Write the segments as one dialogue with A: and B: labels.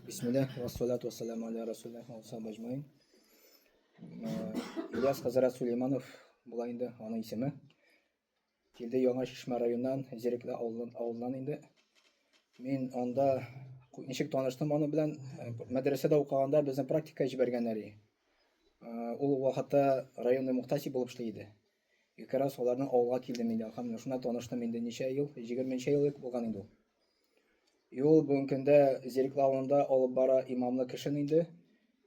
A: Бисмиллах, вассалату вассаламу аля расулиллах ва сахабы әҗмәин. Ильяс хәзрәт Сулейманов була инде аның исеме. Килде Яңа Чишмә районыннан, Зирекле авылыннан инде. Мин анда ничек таныштым аны белән, мәдрәсәдә укыганда безне практика җибәргәннәр иде. Ул вакытта районный мухтасиб булып эшли иде. И как раз аларның авылга килдем инде, алхамдулилла, шунда таныштым инде ничә ел, 20 ел элек булган инде ул. И ул бүгенге көндә Зирекле авылында алып бара имамлык эшен инде.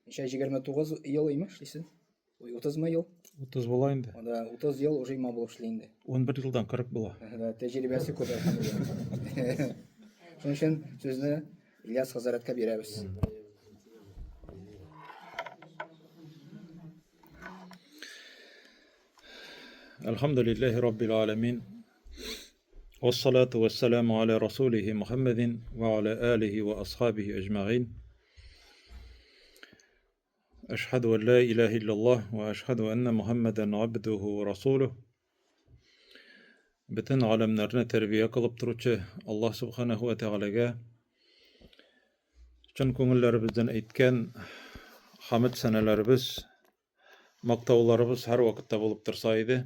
A: Ничә 29 ел имеш, эшлисен? Ой, 30 мы ел?
B: 30 була инде.
A: Анда 30 ел уже имам булып эшли инде.
B: 11 елдан 40 була.
A: Да, тәҗрибәсе күп, әлхәмдулилла. Шуның өчен сүзне Ильяс хәзрәткә бирәбез.
B: Әлхәмдүлилләһи раббил аләмин. Вассалату вассаламу аля расулихи Мухаммадин ва аля алихи ва асхабихи әҗмәгыйн. Әшһәду ан ла илаһа иллаллаһ ва әшһәду анна Мухаммадан абдуху ва расулух. Бөтен галәмнәрне тәрбия кылып торучы Аллаһ субханаху ва тәгаләгә чын күңелләребездән әйткән хамд сәнәләребез Мактауларыбыз һәрвакытта булып торса иде.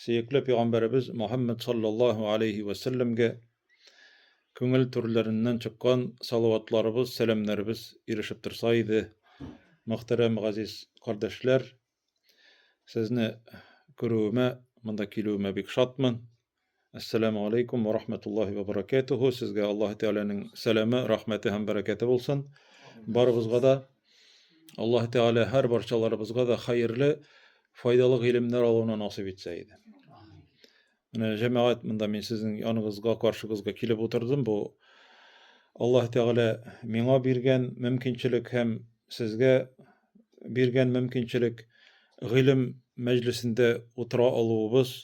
B: Сөекле пәйгамбәребез Мухаммад саллаллаһу алейхи ва сәлләмгә күңел түрләреннән чыккан салаватларыбыз, сәламнәребез ирешеп торса иде. Мөхтәрәм газиз кардәшләр, сезне күрүемә, монда килүемә бик шатмын. Әссәламү алейкум ва рахматуллаһи ва баракатуху. Сезгә Аллаһ Тәгаләнең сәламе, рәхмәте һәм бәрәкәте булсын. Барыбызга да Аллаһ Тәгалә һәр барчаларыбызга да хәерле, файдалы гыйлемнәр алуны насыйп итсә иде. Менә җәмәгать, монда мин сезнең яныгызга, каршыгызга килеп утырдым. Бу Аллаһ Тәгалә миңа биргән мөмкинчелек һәм сезгә биргән мөмкинчелек гыйлем мәҗлесендә утыра алуыбыз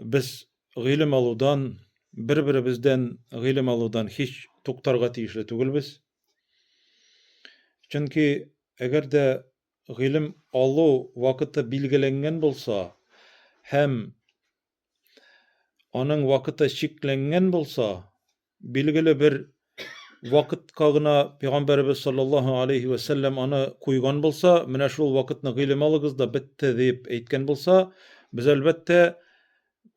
B: Без гыйлем алудан, бер-беребездән гыйлем алудан һич туктарга тиешле түгелбез. Чөнки әгәр дә гыйлем алу вакыты билгеләнгән булса һәм аның вакыты чикләнгән булса, Билгеле бер вакытка гына Пәйгамбәребез саллаллаһу алейһи вә сәлләм аны куйган булса, менә шул вакытны гыйлем алыгыз да бетте дип әйткән булса, без әлбәттә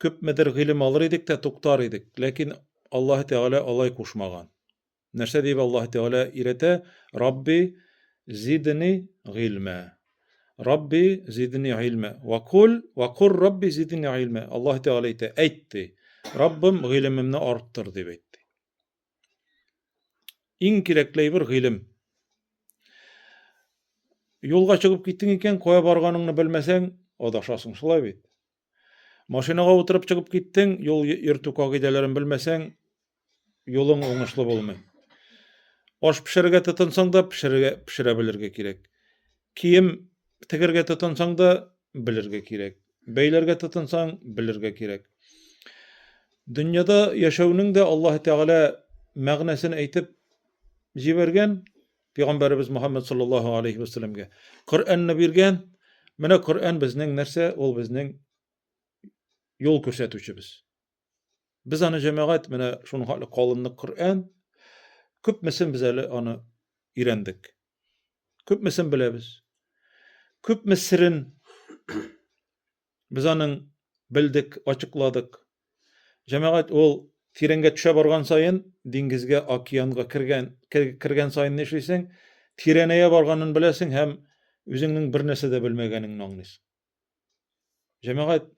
B: күпмедер гыйлем алыр идек тә туктар идек. Ләкин Аллаһ Тәгалә алай кушмаган. Нәрсә дип Аллаһ Тәгалә өйрәтә? Рабби зидни гыйльмә. Рабби зидни гыйльмә. Ва кул, ва кур Рабби зидни гыйльмә. Аллаһ Тәгалә әйтә, әйт ди. Раббым гыйлемемне арттыр дип әйтте. Иң кирәкле әйбер гыйлем. Юлга чыгып киттең икән, кая барганыңны белмәсәң, адашасың, шулай бит. Машинага утырып чыгып киттең, юл йөртү кагыйдәләрен белмәсәң, юлың уңышлы булмый. Аш пешерергә тотынсаң да, пешерергә, пешерә белергә кирәк. Кием тегергә тотынсаң да, белергә кирәк. Бәйләргә тотынсаң, белергә кирәк. Дөньяда яшәүнең дә Аллаһ Тәгалә мәгънәсен әйтеп җибәргән, Пәйгамбәребез Мухаммад саллаллаһу алейхи ва сәлләмгә Коръәнне биргән. Менә Коръән безнең нәрсә? Ул безнең юл күрсәтүчебез. Без аны җәмәгать менә шуның хәтле калынлык Коръән күпмесен без әле аны өйрәндек. Күпмесен беләбез. Күпме серен Без аның белдек, ачыкладык. Җәмәгать ул тирәнгә төшә барган саен, диңгезгә, океанга кергән, кергән саен нишлисең? Тирәнәя барганын беләсең һәм үзеңнең бер нәрсә дә белмәгәнеңне аңлыйсың. Җәмәгать,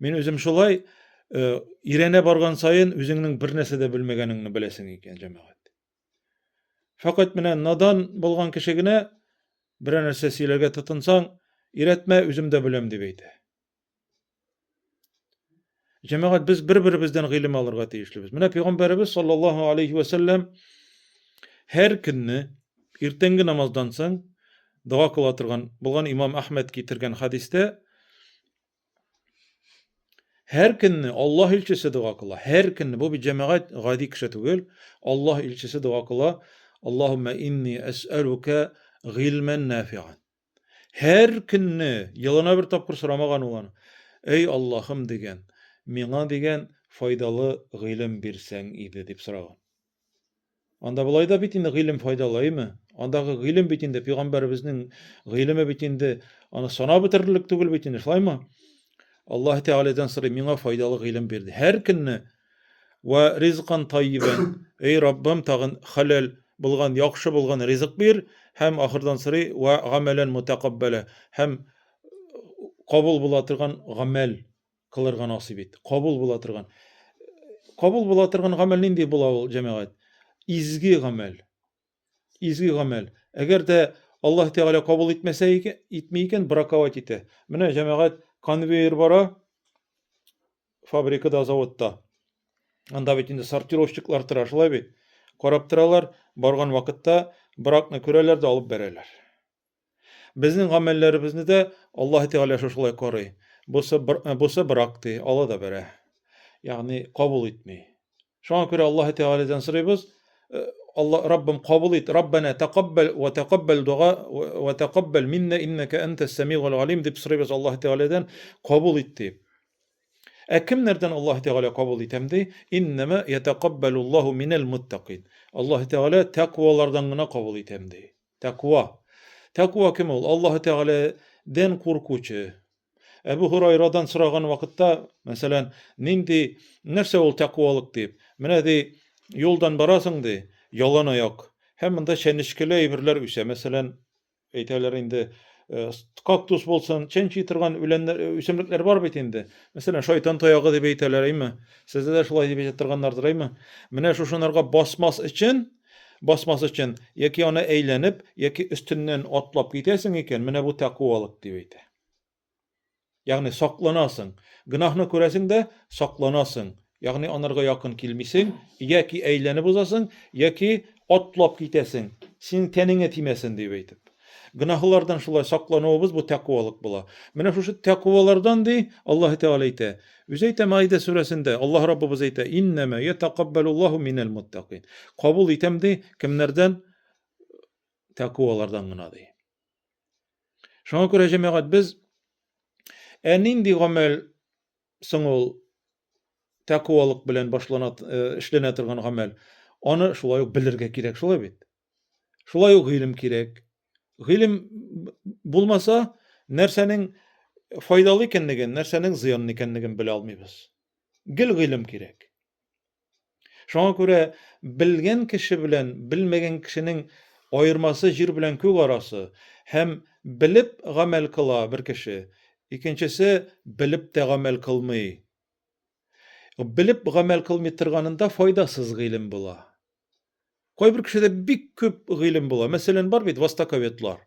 B: мин үзем шулай э, өйрәнә барган саен үзеңнең бер нәрсә дә белмәгәнеңне беләсең икән, җәмәгать. Фәкать менә надан булган кеше генә берәр нәрсә сөйләргә тотынсаң, өйрәтмә, үзем дә беләм дип әйтә. Җәмәгать, без бер-беребездән гыйлем алырга тиешлебез. Менә пәйгамбәребез саллаллаһу алейхи ва сәлләм һәр көнне иртәнге намаздан соң дога кыла торган булган имам Әхмәд китергән хәдистә Һәр көнне Аллаһ илчесе дога кыла. Һәр көнне. Бу бит җәмәгать гади кеше түгел. Аллаһ илчесе дога кыла. Аллаһумма инни әсәлүкә гыйльмән нафиан. Һәр көнне елына бер тапкыр сорамаган ул аны. Эй Аллаһым дигән, миңа дигән файдалы гыйлем бирсәң иде дип сораган. Анда болай да бит инде гыйлем файдалы, әйме? Андагы гыйлем бит инде пәйгамбәребезнең гыйлеме бит инде аны санап бетерерлек түгел бит инде, шулаймы? Аллаһ Тәгаләдән сорый, миңа файдалы гыйлем бирде. Һәр көнне вә ризкан тайибән, эй Раббым, тагын хәләл булган, яхшы булган ризык бир һәм ахырдан сорый вә гамәлән мутакаббәлә һәм кабул була торган гамәл кылырга насыйп ит. Кабул була торган. Кабул була торган гамәл нинди була ул, җәмәгать? Изге гамәл. Изге гамәл. Әгәр дә Аллаһ Тәгалә кабул итмәсә икән, итми икән, браковать итә. Менә җәмәгать конвейер бара фабрикада, заводта. Анда бит инде сортировщиклар тора, шулай бит. Карап торалар, барган вакытта бракны күрәләр дә алып бәрәләр. Безнең гамәлләребезне дә Аллаһ Тәгалә шушылай карый. Бусы, э, бусы брак ди, ала да бәрә. Ягъни кабул итми. Шуңа күрә Аллаһ Тәгаләдән сорыйбыз, э, Алла Раббым кабул ит, Раббана тәкаббал ва тәкаббал дуа ва тәкаббал минна иннака антас самигул алим дип сорыйбыз Аллаһ Тәгаләдән, кабул ит дип. Ә кемнәрдән Аллаһ Тәгалә кабул итәм ди? Иннама ятакаббалуллаһу минал муттакин. Аллаһ Тәгалә тәкъвалардан гына кабул итәм ди. Тәкъва. Тәкъва кем ул? Аллаһы Тәгаләдән куркучы. Әбу Һурайрадан сораган вакытта, мәсәлән, нинди нәрсә ул тәкъвалык дип. Менә ди, юлдан барасың ди, ялан аяк. Һәм монда чәнечкеле әйберләр үсә. Мәсәлән, әйтәләр инде, э, кактус булсын, чәнчи торган үләннәр, э, үсемлекләр бар бит инде. Мәсәлән, шайтан таягы дип әйтәләр, әйме? Сездә дә шулай дип әйтә торганнардыр, әйме? Менә шушынарга басмас өчен, басмас өчен яки аны әйләнеп, яки өстеннән атлап китәсең икән, менә бу тәкъвалык дип әйтә. Ягъни сакланасың. Гөнаһны күрәсең дә сакланасың. Ягъни анарга якын килмисең, яки әйләнеп узасың, яки атлап китәсең. Синең тәнеңә тимәсен дип әйтеп. Гөнаһлардан шулай саклануыбыз бу тәкъвалык була. Менә шушы тәкъвалардан ди Аллаһ Тәгалә әйтә. Үзе әйтә Маида сүрәсендә, Аллаһ Раббыбыз әйтә, Иннәмә ятакаббалуллаһу минәл муттакин. Кабул итәм ди, кемнәрдән? Тәкъвалардан гына ди. Шуңа күрә җәмәгать без ә нинди гамәл соң ул тәкъвалык белән башлана э, эшләнә торган гамәл? Аны шулай ук белергә кирәк, шулай бит? Шулай ук гыйлем кирәк. Гыйлем булмаса, нәрсәнең файдалы икәнлеген, нәрсәнең зыянлы икәнлеген белә алмыйбыз. Гел гыйлем кирәк. Шуңа күрә белгән кеше белән белмәгән кешенең аермасы җир белән күк арасы. Һәм белеп гамәл кыла бер кеше, икенчесе белеп тә гамәл кылмый. Белеп гамәл кылмый торганында файдасыз гыйлем була. Кайбер кешедә бик күп гыйлем була. Мәсәлән, бар бит востоковедлар.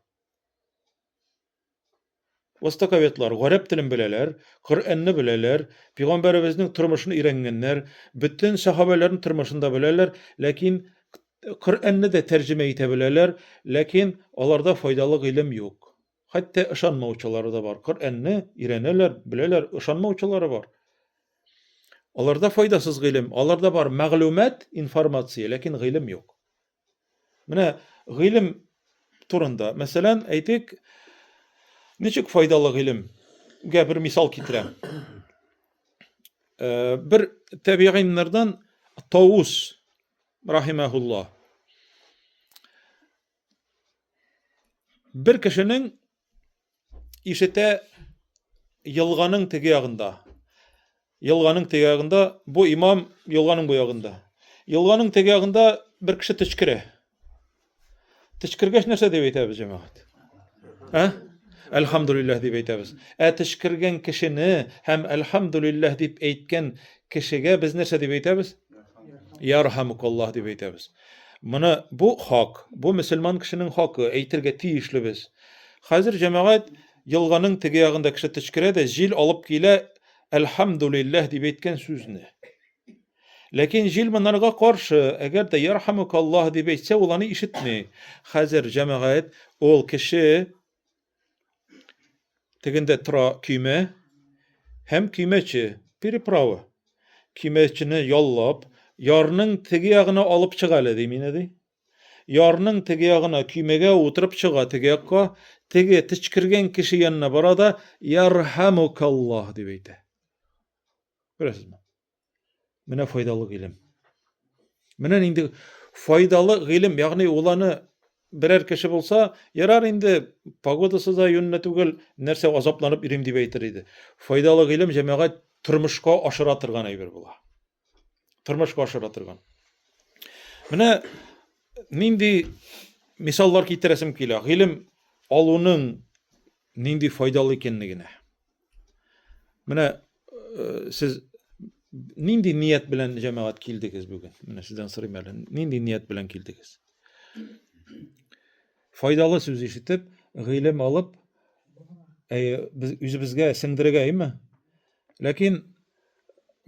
B: Востоковедлар гарәп телен беләләр, Коръәнне беләләр, пәйгамбәребезнең тормышын өйрәнгәннәр, бөтен сахабәләрнең тормышын да беләләр, ләкин Коръәнне дә тәрҗемә итә беләләр, ләкин аларда файдалы гыйлем юк. Хәтта ышанмаучылары да бар. Коръәнне өйрәнәләр, беләләр, ышанмаучылары бар. Аларда файдасыз гыйлем, аларда бар мәгълүмат, информация, ләкин гыйлем юк. Менә гыйлем турында, мәсәлән, әйтик, ничек файдалы гыйлемгә бер мисал китерәм. Э, бер табигыйннардан Таус рахимахулла. Бер кешенең ишетә елганың теге ягында. Елганың теге ягында, бу имам елганың бу ягында. Елганың теге ягында бер кеше төчкерә. Төчкергәч нәрсә дип әйтәбез, җәмәгать? Ә? Әлхәмдүлилләһ дип әйтәбез. Ә төчкергән кешене һәм әлхәмдүлилләһ дип әйткән кешегә без нәрсә дип әйтәбез? Ярхамукаллаһ дип әйтәбез. Моны бу хак, бу мөселман кешенең хакы, әйтергә тиешлебез. Хәзер җәмәгать елганың теге ягында кеше төчкерә дә җил алып килә әлхәмдүлилләһ дип әйткән сүзне. Ләкин җил монарга каршы, әгәр дә ярхамукаллаһ дип әйтсә, ул аны ишетми. Хәзер җәмәгать ул кеше тегендә тора көймә һәм көймәче, переправа. Көймәчене яллап, ярның теге ягына алып чык әле, ди мине, ди. Ярның теге ягына көймәгә утырып чыга теге якка, теге течкергән кеше янына бара да, ярхамукаллаһ дип әйтә. Күрәсезме? Менә файдалы гыйлем. Менә нинди Файдалы гыйлем, ягъни ул аны берәр кеше булса, ярар инде, погодасы да юньле түгел, нәрсә азапланып йөрим дип әйтер иде. Файдалы гыйлем җәмәгать тормышка ашыра торган әйбер була. Тормышка ашыра торган. Менә нинди мисаллар китерәсем килә. Гыйлем алуның нинди файдалы икәнлегенә. Менә э, сез нинди ният белән җәмәгать килдегез бүген? Менә сездән сорыйм әле. Нинди ният белән килдегез? Файдалы сүз ишетеп, гыйлем алып, әй, без үзебезгә сеңдерергә, әйме? Ләкин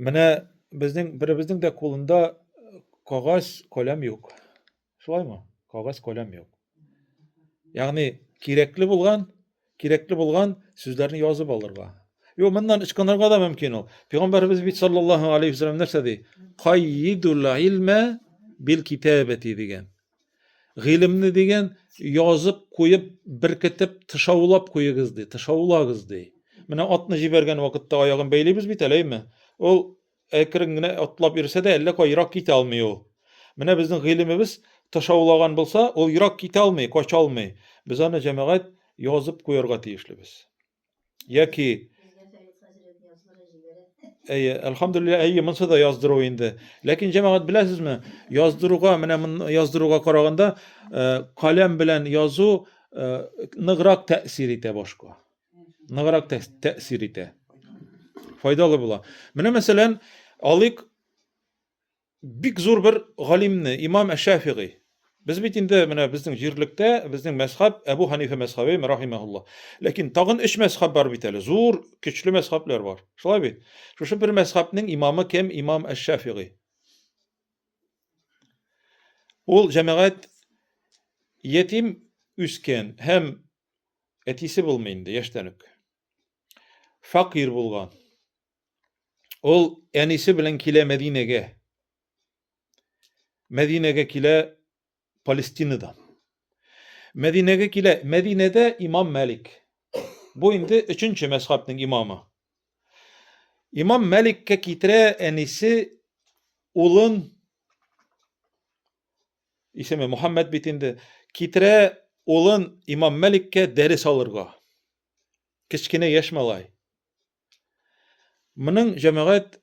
B: менә безнең беребезнең дә кулында кагаз, каләм юк. Шулаймы? Кагаз, каләм юк. Ягъни кирәкле булган, кирәкле булган сүзләрне язып алырга. Юк, моннан ычкынырга да мөмкин ул. Пәйгамбәребез бит саллаллаһу алейхи вәсәлләм нәрсә ди? Кайидул илмә бил китабати дигән. Гыйлемне дигән язып куеп, беркетеп, тышаулап куегыз ди, тышаулагыз ди. Менә атны җибәргән вакытта аягын бәйлибез бит әле, әйме? Ул әкрен генә атлап йөрсә дә, әллә кай ерак китә алмый ул. Менә безнең гыйлемебез тышаулаган булса, ул ерак китә алмый, кача алмый. Без аны җәмәгать язып куярга тиешлебез. Яки Әйе, әлхәмдүлилләһ, әйе, монсы да яздыру инде. Ләкин җәмәгать беләсезме, яздыруга, менә яздыруга караганда, э, каләм белән язу э, ныграк тәэсир итә башка. Ныграк тәэсир итә. Файдалы була. Менә мәсәлән, алыйк бик зур бер галимне, имам Әш-Шафигый. Без бит инде менә безнең җирлектә, безнең мәзхәб Әбу Ханифа мәзхәбе, рахимахулла. Ләкин тагын өч мәзхәб бар бит әле, зур, көчле мәзхәбләр бар. Шулай бит? Шушы бер мәзхәбнең имамы кем? Имам Әш-Шафигый. Ул җәмәгать ятим үскән һәм әтисе булмый инде яшьтән үк. Факир булган. Ул әнисе белән килә Мәдинәгә. Мәдинәгә килә Палестинадан. Мәдинәгә килә. Мәдинәдә имам Мәлик. Бу инде өченче мәзхәбнең имамы. Имам Мәликкә китерә әнисе улын исеме Мухаммед бит инде, китерә улын имам Мәликкә дәрес алырга. Кечкенә яшь малай. Моның җәмәгать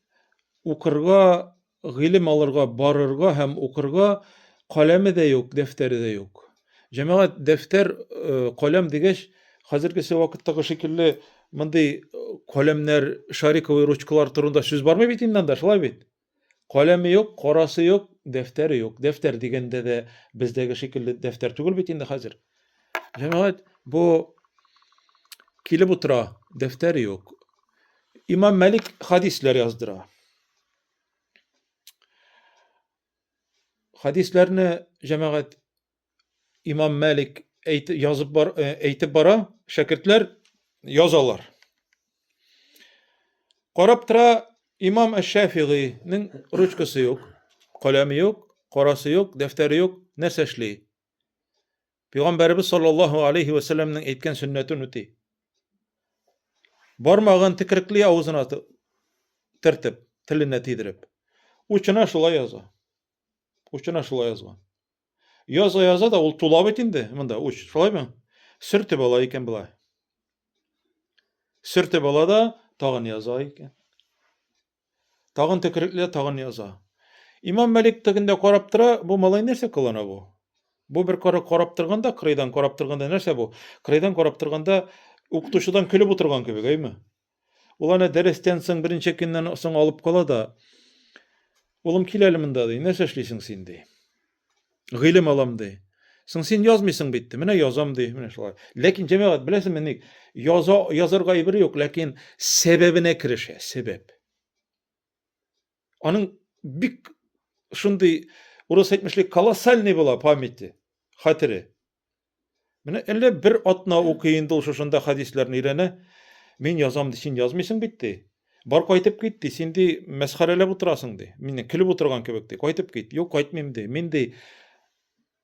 B: укырга, гыйлем алырга барырга һәм укырга каләме дә юк, дәфтәре дә юк. Җәмәгать дәфтәр, э, каләм дигәч, хәзергесе вакыттагы шикелле мондый э, каләмнәр, шариковый ручкалар турында сүз бармый бит инде анда, шулай бит? Каләме юк, карасы юк, дәфтәре юк. Дәфтәр дигәндә дә бездәге шикелле дәфтәр түгел бит инде хәзер. Җәмәгать, бу килеп утыра, дәфтәре юк. Имам Мәлик хадисләр яздыра. Хадисләрне җәмәгать Имам Мәлик әйт, язып бар, э, әйтеп бара, шәкертләр язалар. Карап тора, Имам Әш-Шәфигыйның ручкасы юк, каләме юк, карасы юк, дәфтәре юк, нәрсә эшли? Пәйгамбәребез саллаллаһу алейхи ва сәлләмнең әйткән сөннәтен үти. Бармагын текерекли авызына тертеп, теленә тидереп. Учына шулай яза. Учына шулай язган. Яза яза да ул тула бит инде монда уч, шулаймы? Сөртеп ала икән болай. Сөртеп ала да тагын яза икән. Тагын төкерекле, тагын яза. Имам Мәлик тегендә карап тора, бу малай нәрсә кылана бу? Бу бер кара карап торганда, кырыйдан карап торганда нәрсә бу? Кырыйдан карап торганда укытучыдан көлеп утырган кебек, әйме? Ул аны дәрестән соң берничә көннән соң алып кала да, улым кил әле монда ди, нәрсә эшлисең син ди. Гыйлем алам ди. Соң син язмыйсың бит ди. Менә язам ди, менә шулай. Ләкин җәмәгать беләсеңме ник? Яза язарга әйбер юк, ләкин сәбәбенә керешә, сәбәп. Аның бик шундый урыс әйтмешли колоссальный була памяти, хәтере. Менә әллә бер атна укый инде ул шушында хәдисләрне өйрәнә. Мин язам ди, син язмыйсың бит ди. Бар кайтып кит ди, син ди мәсхәрәләп утырасың ди. Мине көлеп утырган кебек ди. Кайтып кит. Юк, кайтмыйм ди. Мин ди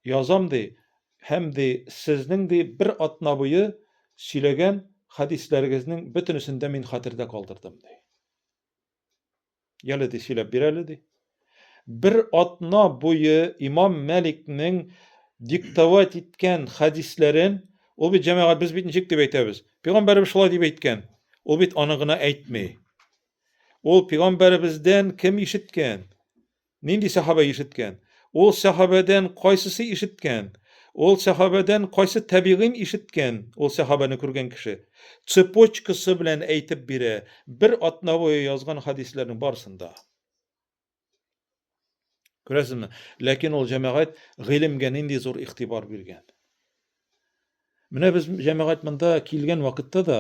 B: язам ди. Һәм ди сезнең ди бер атна буе сөйләгән хәдисләрегезнең бөтенесен дә мин хәтердә калдырдым ди. Яле ди, сөйләп бир әле ди. Бер атна буе имам Мәликнең диктовать иткән хәдисләрен, ул бит җәмәгать без бит ничек дип әйтәбез? Пәйгамбәребез шулай дип әйткән. Ул бит аны гына әйтми. Ул пәйгамбәребездән кем ишеткән? Нинди сәхабә ишеткән? Ул сәхабәдән кайсысы ишеткән? Ул сәхабәдән кайсы тәбигыйн ишеткән? Ул сәхабәне күргән кеше. Цепочкасы белән әйтеп бирә, бер атна буе язган хәдисләрнең барысын да. Күрәсезме? Ләкин ул җәмәгать гыйлемгә нинди зур игътибар биргән. Менә без җәмәгать монда килгән вакытта да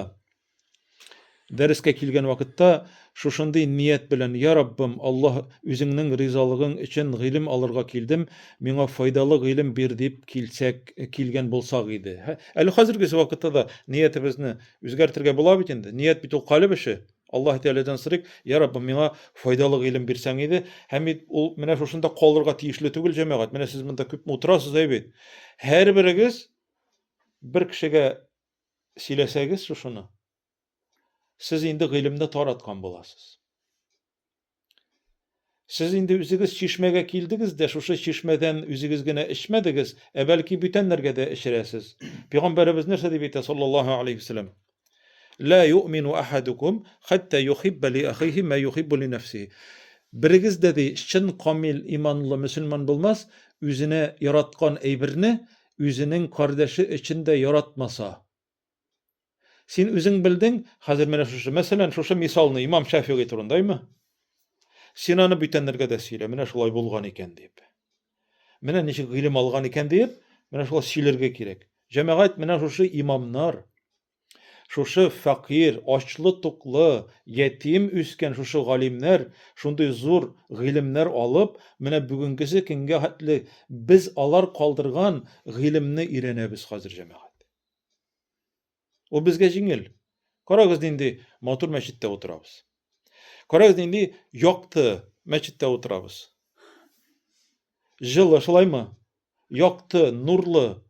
B: дәрескә килгән вакытта шушындый ният белән, Я Раббым, Аллаһ, үзеңнең ризалыгың өчен гыйлем алырга килдем, миңа файдалы гыйлем бир дип килсәк, килгән булсак иде. Әле хәзерге вакытта да ниятебезне үзгәртергә була бит инде. Ният бит ул калеб эше. Аллаһ Тәгаләдән сорыйк, Я Раббым, миңа файдалы гыйлем бирсәң иде. Һәм бит ул менә шушында калырга тиешле түгел, җәмәгать. Менә сез монда күпме утырасыз, әй бит. Һәрберегез бер кешегә сөйләсәгез шушыны, сез инде гыйлемне тараткан буласыз. Сез инде үзегез чишмәгә килдегез дә, шушы чишмәдән үзегез генә эчмәдегез, ә бәлки бүтәннәргә дә эчерәсез. Пәйгамбәребез нәрсә дип әйтә, саллаллаһу алейһи вәсәлләм? Ла юъмину ахадукум хатта юхибба ли ахихи ма юхиббу ли нәфсихи. Берегез дә ди, чын камил иманлы мөселман булмас, үзенә яраткан әйберне үзенең кардәше өчен дә яратмаса. Син үзең белдең, хәзер менә шушы, мәсәлән, шушы мисалны имам Шәфигый турында, әйме? Син аны бүтәннәргә дә сөйлә, менә шулай булган икән дип. Менә ничек гыйлем алган икән диеп, менә шулай сөйләргә кирәк. Җәмәгать менә шушы имамнар, шушы фәкыйрь, ачлы-туклы, ятим үскән шушы галимнәр, шундый зур гыйлемнәр алып, менә бүгенгесе көнгә хәтле без алар калдырган гыйлемне өйрәнәбез хәзер, җәмәгать. Ул безгә җиңел. Карагыз нинди матур мәчеттә утырабыз. Карагыз нинди якты мәчеттә утырабыз. Җылы, шулаймы? Якты, нурлы.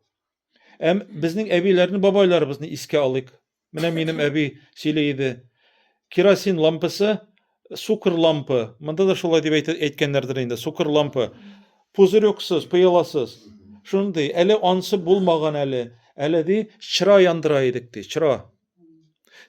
B: Әм безнең әбиләрне, бабайларыбызны искә алыйк. Менә минем әби сөйли иде. Керосин лампасы, сукыр лампа. Монда да шулай дип әйткәннәрдер инде, сукыр лампа. Пузырексыз, пыяласыз. Шундый, әле ансы булмаган әле. Әле ди, чыра яндыра идек ди, чыра.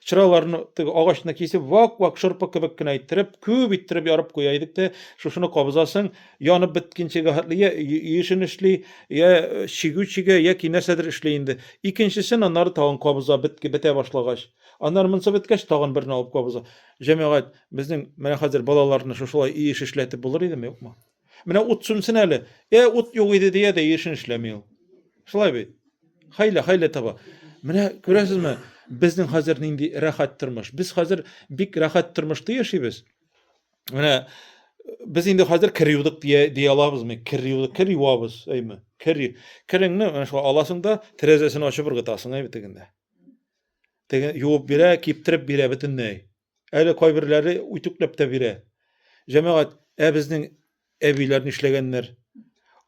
B: Чыраларны теге агачны кисеп, вак-вак шырпы кебек кенә иттереп, күп иттереп ярып куя идек тә, шушыны кабызасың, янып беткәнчегә хәтле я өй эшен эшли, я чигү чигә, яки нәрсәдер эшли инде. Икенчесен аннары тагын кабыза, бетә башлагач. Аннары монысы беткәч, тагын берне алып кабыза. Җәмәгать, безнең менә хәзер балаларны шушылай өй эше эшләтеп булыр идеме, юкмы? Менә ут сүнсен әле. Э, ут юк иде дия дә өй эшен эшләми ул. Шулай бит. Хәйлә, хәйлә таба. Менә күрәсезме, безнең хәзер нинди рәхәт тормыш. Без хәзер бик рәхәт тормышта яшибез. Менә без инде хәзер кер юдык дия, дия алабызмы? Кер юдык, кер юабыз, әйме? Кер, кереңне менә шулай аласың да, тәрәзәсен ачып ыргытасың, әйме тегендә. Теге юып бирә, киптереп бирә бөтенләй. Әле кайберләре үтүкләп тә бирә. Җәмәгать, ә безнең әбиләр нишләгәннәр?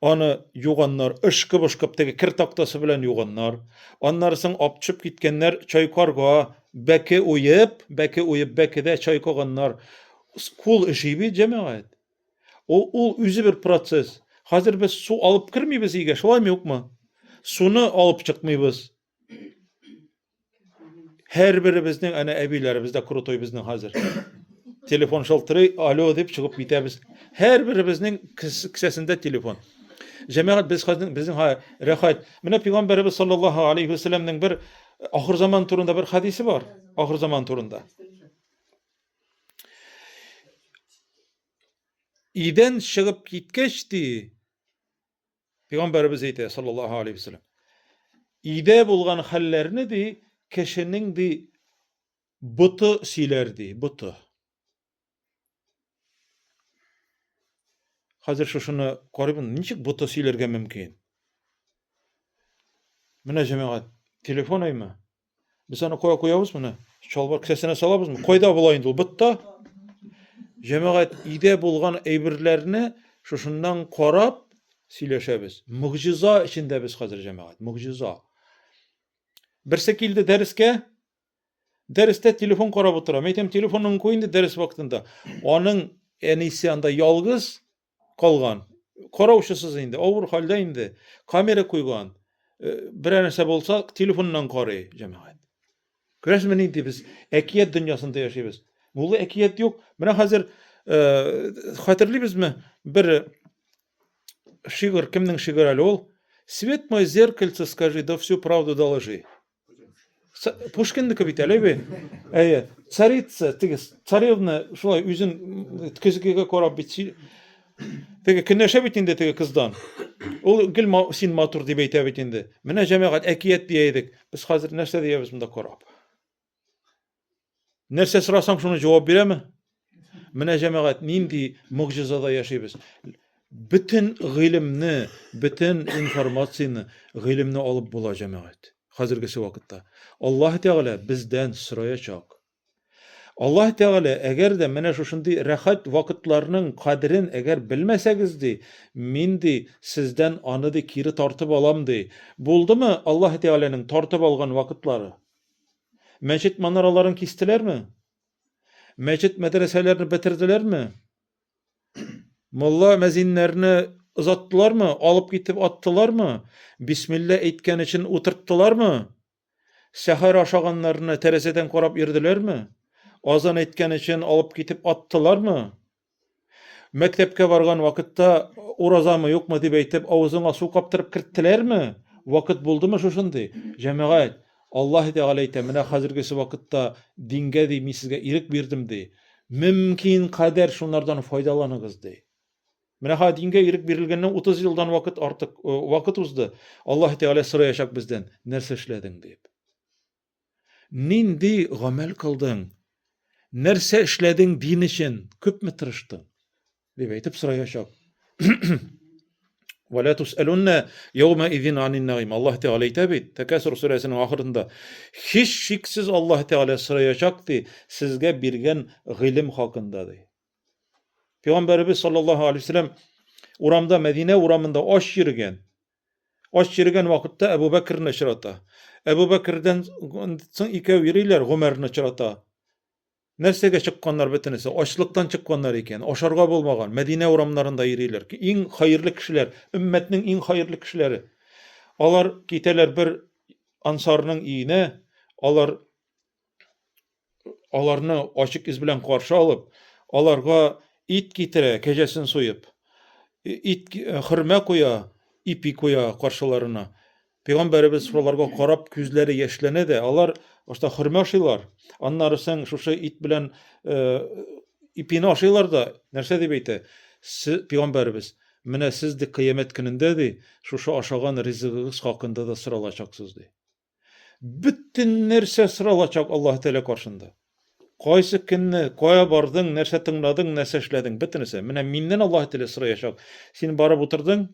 B: Аны юганнар, ышкып-ышкып теге кер тактасы белән юганнар. Аннары соң апчып киткәннәр чайкарга, бәке уеп, бәке уеп, бәкедә чайкаганнар. Кул эши бит, җәмәгать. Ул, ул үзе бер процесс. Хәзер без су алып кермибез өйгә, шулаймы юкмы? Суны алып чыкмыйбыз. Һәрберебезнең әнә әбиләребез дә крутой безнең хәзер. Телефон шылтырый, алло дип чыгып китәбез. Һәрберебезнең кесәсендә телефон. Җәмәгать без хәзер безнең рәхәт. Менә пәйгамбәребез саллаллаһу алейхи вәсәлләмнең бер ахыр заман турында бер хадисе бар. Ахыр заман турында. Идән чыгып киткәч ди, Пәйгамбәребез әйтә, саллаллаһу алейхи вәсәлләм. Өйдә булган хәлләрне ди, кешенең ди боты сөйләр ди, боты. Хәзер шушыны карыйбыз, ничек боты сөйләргә мөмкин? Менә җәмәгать, телефон әйме? Без аны кая куябыз моны? Чалбар кесәсенә салабызмы? Кайда була инде ул? Ботта. Җәмәгать өйдә булган әйберләрне шушыннан карап сөйләшәбез. Могҗиза эчендә без хәзер җәмәгать, могҗиза. Берсе килде дәрескә, дәрестә телефон карап утыра. Мин әйтәм, телефоныңны куй инде дәрес вакытында. Аның әнисе анда ялгыз, калган. Караучысыз инде, авыр хәлдә инде. Камера куйган. Э, берәр нәрсә булса, телефоннан карый җәмәгать. Күрәсезме, нинди без әкият дөньясында яшибез. Мулла әкият юк. Менә хәзер э, хәтерлибезме бер шигырь, кемнең шигыре әле ул? Свет мой зеркальце скажи, да всю правду доложи. Пушкинныкы бит әле бит. Әйе, царица, теге царевна шулай үзен көзгегә карап бит теге көнләшә бит инде теге кыздан. Ул гел син матур дип әйтә бит инде. Менә җәмәгать әкият дия идек. Без хәзер нәрсә диябез монда карап? Нәрсә сорасаң, шуны җавап бирәме? Менә җәмәгать нинди могҗизада яшибез. Бөтен гыйлемне, бөтен информацияне, гыйлемне алып була җәмәгать. Хәзергесе вакытта. Аллаһ Тәгалә бездән сораячак. Аллаһ Тәгалә, әгәр дә менә шушындый рәхәт вакытларның кадерен әгәр белмәсәгез, ди, мин, ди, сездән аны, ди, кире тартып алам, ди. Булдымы Аллаһ Тәгаләнең тартып алган вакытлары? Мәчет манараларын кистеләрме? Мәчет мәдрәсәләрне бетерделәрме? Мулла мәзиннәрне озаттылармы? Алып китеп аттылармы? Бисмилла әйткән өчен утырттылармы? Сәхәр ашаганнарны тәрәзәдән карап йөрделәрме? Азан әйткән өчен алып китеп аттылармы? Мәктәпкә барган вакытта уразамы юкмы дип әйтеп авызыңа су каптырып керттеләрме? Вакыт булдымы шушындый? Җәмәгать, Аллаһ Тәгалә әйтә, менә хәзергесе вакытта дингә ди, мин сезгә ирек бирдем ди. Мөмкин кадәр шунардан файдаланыгыз ди. Менә хәзер дингә ирек бирелгәннән 30 елдан вакыт артык э, вакыт узды. Аллаһ Тәгалә сораячак бездән, нәрсә эшләдең дип. Нинди гамәл кылдың? Нәрсә эшләдең дин өчен? Күпме тырыштың? дип әйтеп сораячак. Вәлә тусәлунна яума изин анин наим. Аллаһ Тәгалә әйтә бит, Тәкәсүр сүрәсенең ахырында. Һич шиксез Аллаһ Тәгалә сораячак ди, сезгә биргән гыйлем хакында ди. Пәйгамбәребез саллаллаһу алейһи вәсәлләм урамда Мәдинә урамында ач йөргән. Ач йөргән вакытта Әбу Бәкерне очрата. Әбу Бәкердән соң икәү йөриләр, Гомәрне очрата. Нәрсәгә чыкканнар бөтенесе? Ачлыктан чыкканнар икән, ашарга булмаган. Мәдинә урамнарында йөриләр. Иң хәерле кешеләр, өммәтнең иң хәерле кешеләре. Алар китәләр бер ансарның өенә, алар аларны ачык йөз белән каршы алып, аларга ит китерә, кәҗәсен суеп, ит э, хөрмә куя, ипи куя каршыларына. Пәйгамбәребез шуларга карап күзләре яшьләнә дә, алар башта хөрмә ашыйлар, аннары соң шушы ит белән э, ипине ашыйлар да, нәрсә дип әйтә? Пәйгамбәребез, менә сез ди кыямәт көнендә ди, шушы ашаган ризыгыгыз хакында да соралачаксыз ди. Бөтен нәрсә соралачак Аллаһ Тәгалә каршында. Кайсы көнне, кая бардың, нәрсә тыңладың, нәрсә эшләдең, бөтенесе. Менә миннән Аллаһ Тәгалә сораячак. Син барып утырдың,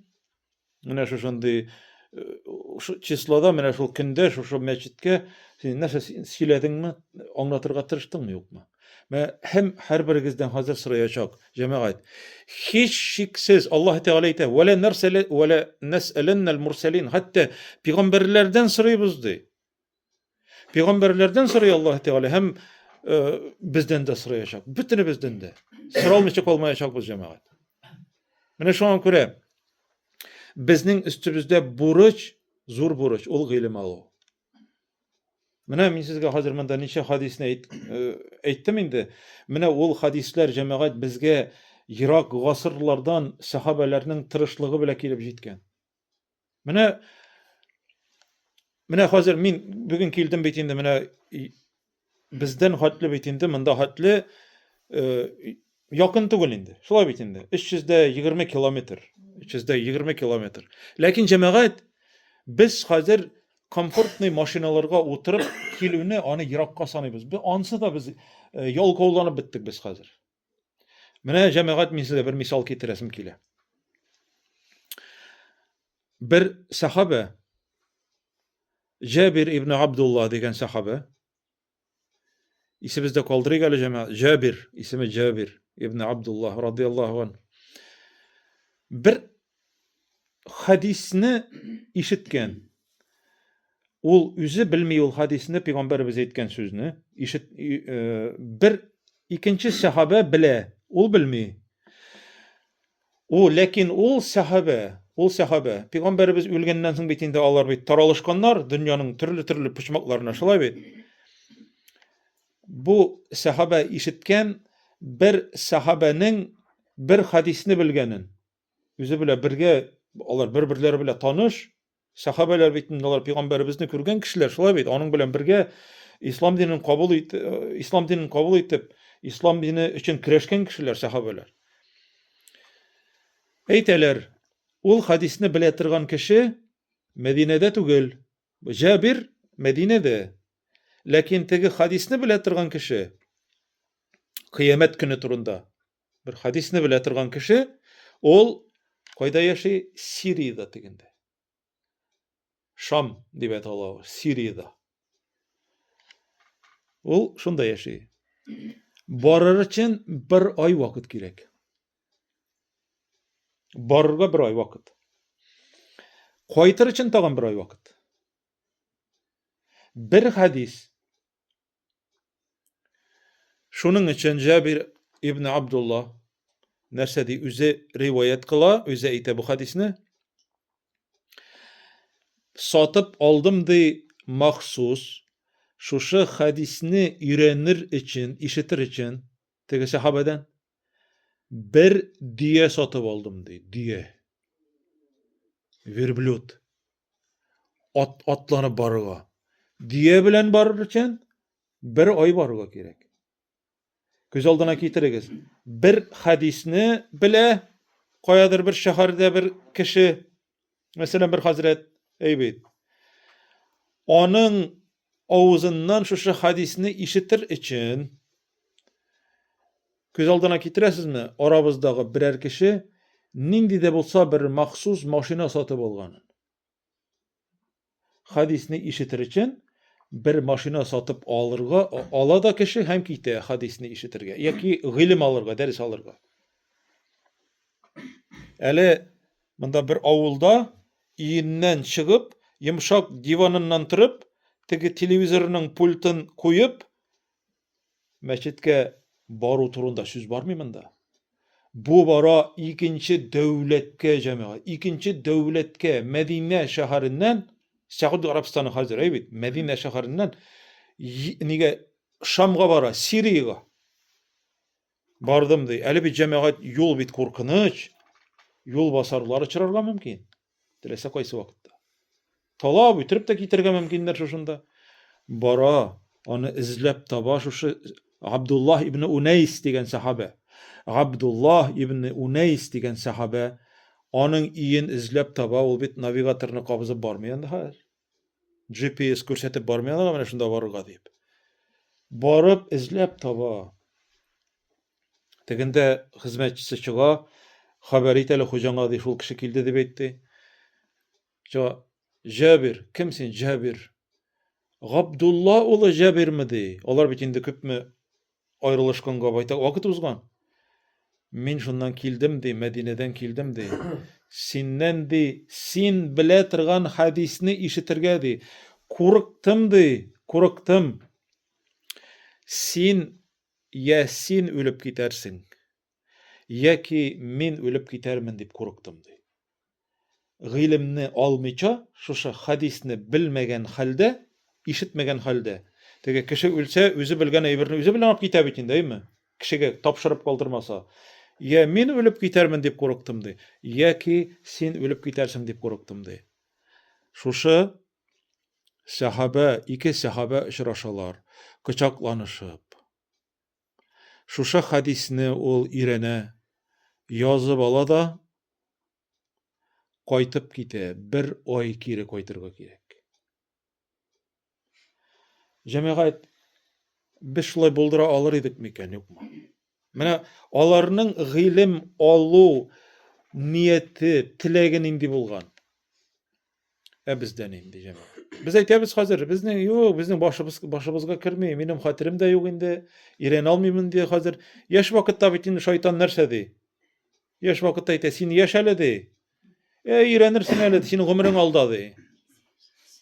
B: менә шушындый э, числода, менә шул көндә, шушы мәчеткә син нәрсә сөйләдеңме, аңлатырга тырыштыңмы, юкмы? Менә һәм һәрберегездән хәзер сораячак, җәмәгать. Һич шиксез Аллаһ Тәгалә әйтә, "Вәлә нәрсәле вәлә нәсәләннәл мурсалин." Хәтта пәйгамбәрләрдән сорыйбыз ди. Пәйгамбәрләрдән сорый Аллаһ Тәгалә һәм э, бездән дә сораячак. Бөтенебездән дә. Соралмыйча калмаячакбыз, җәмәгать. Менә шуңа күрә безнең өстебездә бурыч, зур бурыч, ул гыйлем алу. Менә мин сезгә хәзер монда ничә хадисне әйт, э, әйттем инде. Менә ул хадисләр җәмәгать безгә ерак гасырлардан сахабәләрнең тырышлыгы белән килеп җиткән. Менә менә хәзер мин бүген килдем бит инде менә бездән хәтле бит инде монда хәтле э, якын түгел инде. Шулай бит инде. 320 километр. 320 километр. Ләкин җәмәгать без хәзер комфортный машиналарга утырып килүне аны еракка саныйбыз. Без ансы да без э, ялкауланып беттек без хәзер. Менә җәмәгать мин сезгә бер мисал китерәсем килә. Бер сахабә Җәбир ибн Абдулла дигән сахабә Исебездә калдырыйк әле җәмәгать. Җәбир, исеме Җәбир ибн Абдулла радияллаһу ан. Бер хадисне ишеткән. Ул үзе белми ул хадисне, пәйгамбәребез әйткән сүзне. Ишет э, бер икенче сахабә белә, ул белми. Ул, ләкин ул сәхабә, ул сәхабә, пәйгамбәребез үлгәннән соң бит инде алар бит таралышканнар дөньяның төрле-төрле почмакларына, шулай бит? Бу сәхабә ишеткән бер сәхабәнең бер хадисне белгәнен. Үзе белә бергә, алар бер-берләре белән таныш. Сәхабәләр бит инде алар пәйгамбәребезне күргән кешеләр, шулай бит? Аның белән бергә ислам динен кабул ит, э, ислам динен кабул итеп, ислам дине өчен көрәшкән кешеләр сәхабәләр. Әйтәләр, ул хадисне белә торган кеше Мәдинәдә түгел. Җабир Мәдинәдә. Ләкин теге хадисне белә торган кеше кыямәт көне турында бер хадисне белә торган кеше, ул кайда яши? Сириядә тегендә. Шам дип атала ул, Сириядә. Ул шунда яши. Барыр өчен бер ай вакыт кирәк. Барырга бер ай вакыт. Кайтыр өчен тагын бер ай вакыт. Бер хадис. Шуның өчен Җабир ибн Абдулла нәрсә ди? Үзе риваять кыла, үзе әйтә бу хадисне. Сатып алдым ди махсус шушы хадисне өйрәнер өчен, ишетер өчен теге сәхабәдән бер дөя сатып алдым ди, дөя. Верблюд. Ат атланып барырга. Дөя белән барыр өчен бер ай барырга кирәк. Күз алдына китерегез. Бер хәдисне белә каядыр бер шәһәрдә бер кеше, мәсәлән, бер хәзрәт, әй бит. Аның авызыннан шушы хәдисне ишетер өчен күз алдына китерәсезме, арабыздагы берәр кеше нинди дә булса бер махсус машина сатып алганын. Хадисне ишетер өчен бер машина сатып алырга ала да кеше һәм китә хадисне ишетергә яки гыйлем алырга, дәрес алырга. Әле монда бер авылда өеннән чыгып, йомшак диваныннан торып, теге телевизорының пультын куеп, Мәчеткә бару турында сүз бармый монда. Бу бара икенче дәүләткә, җәмәгать, икенче дәүләткә, Мәдинә шәһәреннән, Сәгуд Гарәбстаны хәзер, әй бит, Мәдинә шәһәреннән нигә Шамга бара, Сириягә. Бардым ди. Әле бит җәмәгать юл бит куркыныч. Юл басарлар очрарга мөмкин. Теләсә кайсы вакытта. Талап, үтереп тә китәргә мөмкиннәр шушында. Бара, аны эзләп таба шушы Абдуллаһ ибн Унайс дигән сахабә. Абдуллаһ ибн Унайс дигән сахабә аның өен эзләп таба, ул бит навигаторны кабызып бармый анда хәзер. GPS күрсәтеп бармый анда менә шунда барырга дип. Барып эзләп таба. Тегендә хезмәтчесе чыга, хәбәр ит әле хуҗаңа ди, шул кеше килде дип әйтте. Чыга, Җәбир, кем син, Җәбир? Габдулла улы Җәбирме ди. Алар бит инде күпме аерылышканга байтак вакыт узган. Мин шуннан килдем ди, Мәдинәдән килдем ди. Синнән ди, син белә торган хәдисне ишетергә ди. Курыктым ди, курыктым. Син Я син үлеп китәрсең, яки мин үлеп китәрмен дип курыктым, ди. Гыйлемне алмыйча, шушы хәдисне белмәгән хәлдә, ишетмәгән хәлдә, теге кеше үлсә, үзе белгән әйберне үзе белән алып китә бит инде, әйме? Кешегә тапшырып калдырмаса. Я мин үлеп китәрмен дип курыктым, ди, яки син үлеп китәрсең дип курыктым, ди. Шушы Сәхабә, ике сәхабә очрашалар, кочакланышып. Шушы хәдисне ул өйрәнә, язып ала да, кайтып китә, бер ай кире кайтырга кирәк. Җәмәгать, без шулай булдыра алыр идек микән, юкмы? Менә аларның гыйлем алу нияте, теләге нинди булган? Ә бездә нинди җәмәгать? Без әйтәбез хәзер, безнең юк, безнең башыбыз башыбызга керми, минем хәтерем дә юк инде, өйрәнә алмыйм инде хәзер. Яшь вакытта бит инде шайтан нәрсә ди? Яшь вакытта әйтә, син яшь әле ди. Ә өйрәнерсең әле, синең гомерең алда ди.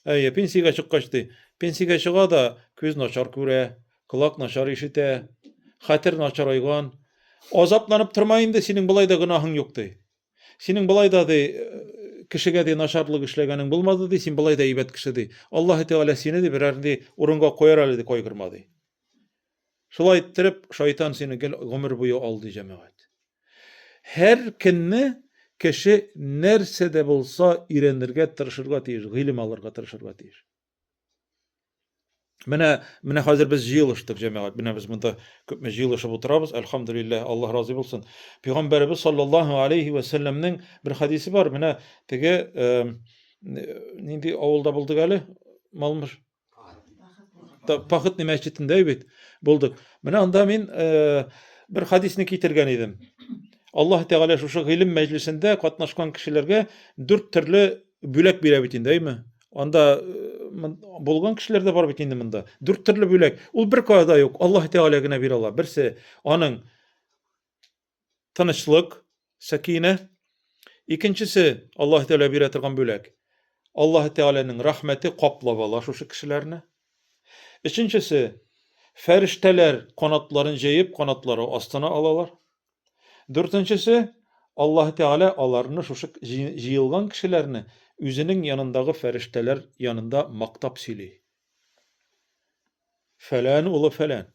B: Әйе, пенсиягә чыккач ди. Пенсиягә чыга да күз начар күрә, колак начар ишетә, хәтер начарайган. Азапланып торма инде, синең болай да гөнаһың юк ди. Синең болай да ди кешегә ди начарлык эшләгәнең булмады ди, син болай да әйбәт кеше ди. Аллаһ Тәгалә сине ди берәр ди урынга куяр әле ди, кайгырма ди. Шулай иттереп, шайтан сине гел гомер буе алдый, җәмәгать. Һәр көнне кеше нәрсә дә булса өйрәнергә тырышырга тиеш, гыйлем алырга тырышырга тиеш. Менә, менә хәзер без җыелыштык, җәмәгать. Менә без монда күпме җыелышып утырабыз. Әлхәмдүлилләһ, Аллаһ разый булсын. Пәйгамбәребез саллаллаһу алейхи ва сәлләмнең бер хадисе бар. Менә теге э, нинди авылда булдык әле? Малмыш. Пахытный мәчетендә бит булдык. Менә анда мин э, бер хадисне китергән идем. Аллаһ Тәгалә шушы гыйлем мәҗлесендә катнашкан кешеләргә дүрт төрле бүләк бирә бит инде, әйме? Анда э, булган кешеләр дә бар бит инде монда. Дүрт төрле бүләк. Ул бер кая да юк. Аллаһ Тәгалә генә бирә ала. Берсе аның тынычлык, сәкинә. Икенчесе, Аллаһ Тәгалә бирә торган бүләк. Аллаһ Тәгаләнең рәхмәте каплап ала шушы кешеләрне. Өченчесе, фәрештәләр канатларын җәеп, канатлары астына алалар. Дүртенчесе, Аллаһ Тәгалә аларны шушы җыелган кешеләрне үзенең янындагы фәрештәләр янында мактап сөйли. Фәлән улы фәлән,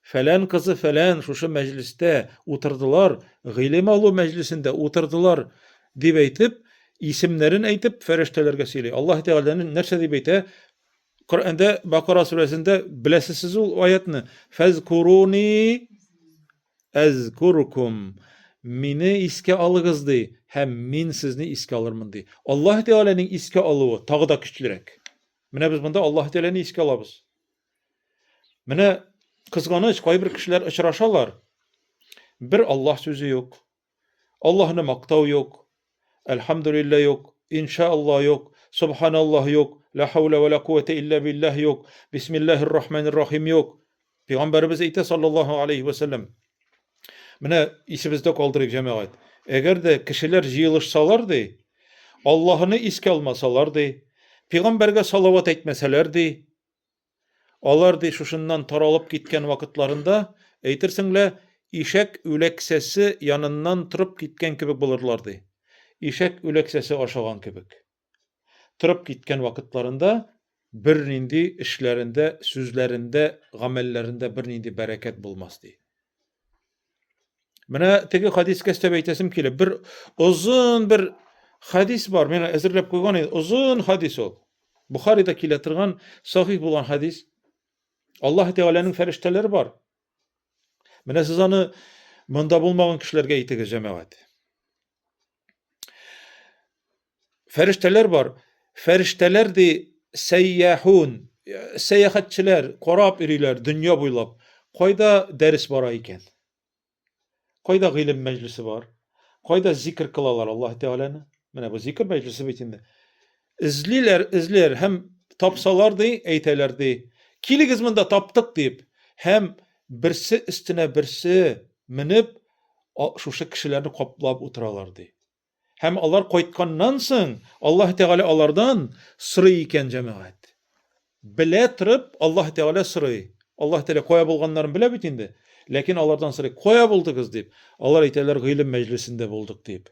B: фәлән кызы фәлән шушы мәҗлестә утырдылар, гыйлем алу мәҗлесендә утырдылар, дип әйтеп, исемнәрен әйтеп, фәрештәләргә сөйли. Аллаһ Тәгалә нәрсә дип әйтә? Коръәндә Бакара сүрәсендә беләсез сез ул аятны. Фәзкуруни әзкуркум. Мине искә алыгыз ди, һәм мин сезне искә алырмын ди. Аллаһ Тәгаләнең искә алуы тагы да көчлерәк. Менә без монда Аллаһ Тәгаләне искә алабыз. Менә кызганыч, кайбер кешеләр очрашалар. Бер Аллаһ сүзе юк. Аллаһны мактау юк. Әлхәмдүлилләһ юк. Иншааллаһ юк. Субханаллаһ юк. Ла хаула ва ла куәтә илля биллаһ юк. Бисмиллаһир рахманир рахим юк. Пәйгамбәребез әйтә саллаллаһу алейхи ва сәлләм. Менә исебездә калдырыйк, җәмәгать. Әгәр дә кешеләр җыелышсалар ди, Аллаһыны искә алмасалар ди, пәйгамбәргә салават әйтмәсәләр ди, алар ди шушыннан таралып киткән вакытларында, әйтерсең лә, ишәк үләксәсе яныннан торып киткән кебек булырлар ди. Ишәк үләксәсе ашаган кебек. Торып киткән вакытларында бернинди эшләрендә, сүзләрендә, гамәлләрендә бернинди бәрәкәт булмас ди. Менә теге хадискә өстәп әйтәсем килә. Бер озын бер хадис бар, мин әзерләп куйган идем. Озын хадис ул. Бухарида килә торган сахих булган хадис. Аллаһ Тәгаләнең фәрештәләре бар. Менә сез аны монда булмаган кешеләргә әйтегез, җәмәгать. Фәрештәләр бар. Фәрештәләр ди сәйяхун, сәяхәтчеләр карап йөриләр дөнья буйлап. Кайда дәрес бара икән? Кайда гыйлем мәҗлесе бар? Кайда зикр кылалар Аллаһ Тәгаләне? Менә бу зикр мәҗлесе бит инде. Эзлиләр, эзлиләр һәм тапсалар ди, әйтәләр ди. Килегез монда таптык дип. Һәм берсе өстенә берсе менеп, шушы кешеләрне каплап утыралар ди. Һәм алар кайтканнан соң Аллаһ Тәгалә алардан сорый икән, җәмәгать. Белә торып Аллаһ Тәгалә сорый. Аллаһ Тәгалә кая булганнарын белә бит инде. Ләкин алардан сорый, кая булдыгыз дип. Алар әйтәләр, гыйлем мәҗлесендә булдык дип.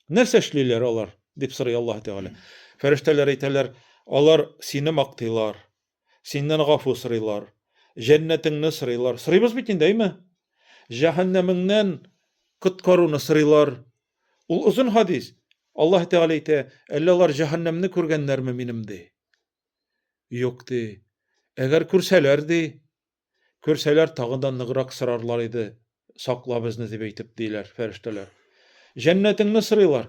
B: Нәрсә эшлиләр алар? дип сорый Аллаһ Тәгалә. Фәрештәләр әйтәләр, алар сине мактыйлар. Синнән гафу сорыйлар. Җәннәтеңне сорыйлар. Сорыйбыз бит инде, әйме? Җәһәннәмеңнән коткаруны сорыйлар. Ул озын хадис. Аллаһ Тәгалә әйтә, әллә алар җәһәннәмне күргәннәрме минем ди. Юк ди. Әгәр күрсәләр ди, Күрсәләр, тагын да ныграк сорарлар иде, сакла безне, дип әйтеп, диләр фәрештәләр. Җәннәтеңне сорыйлар.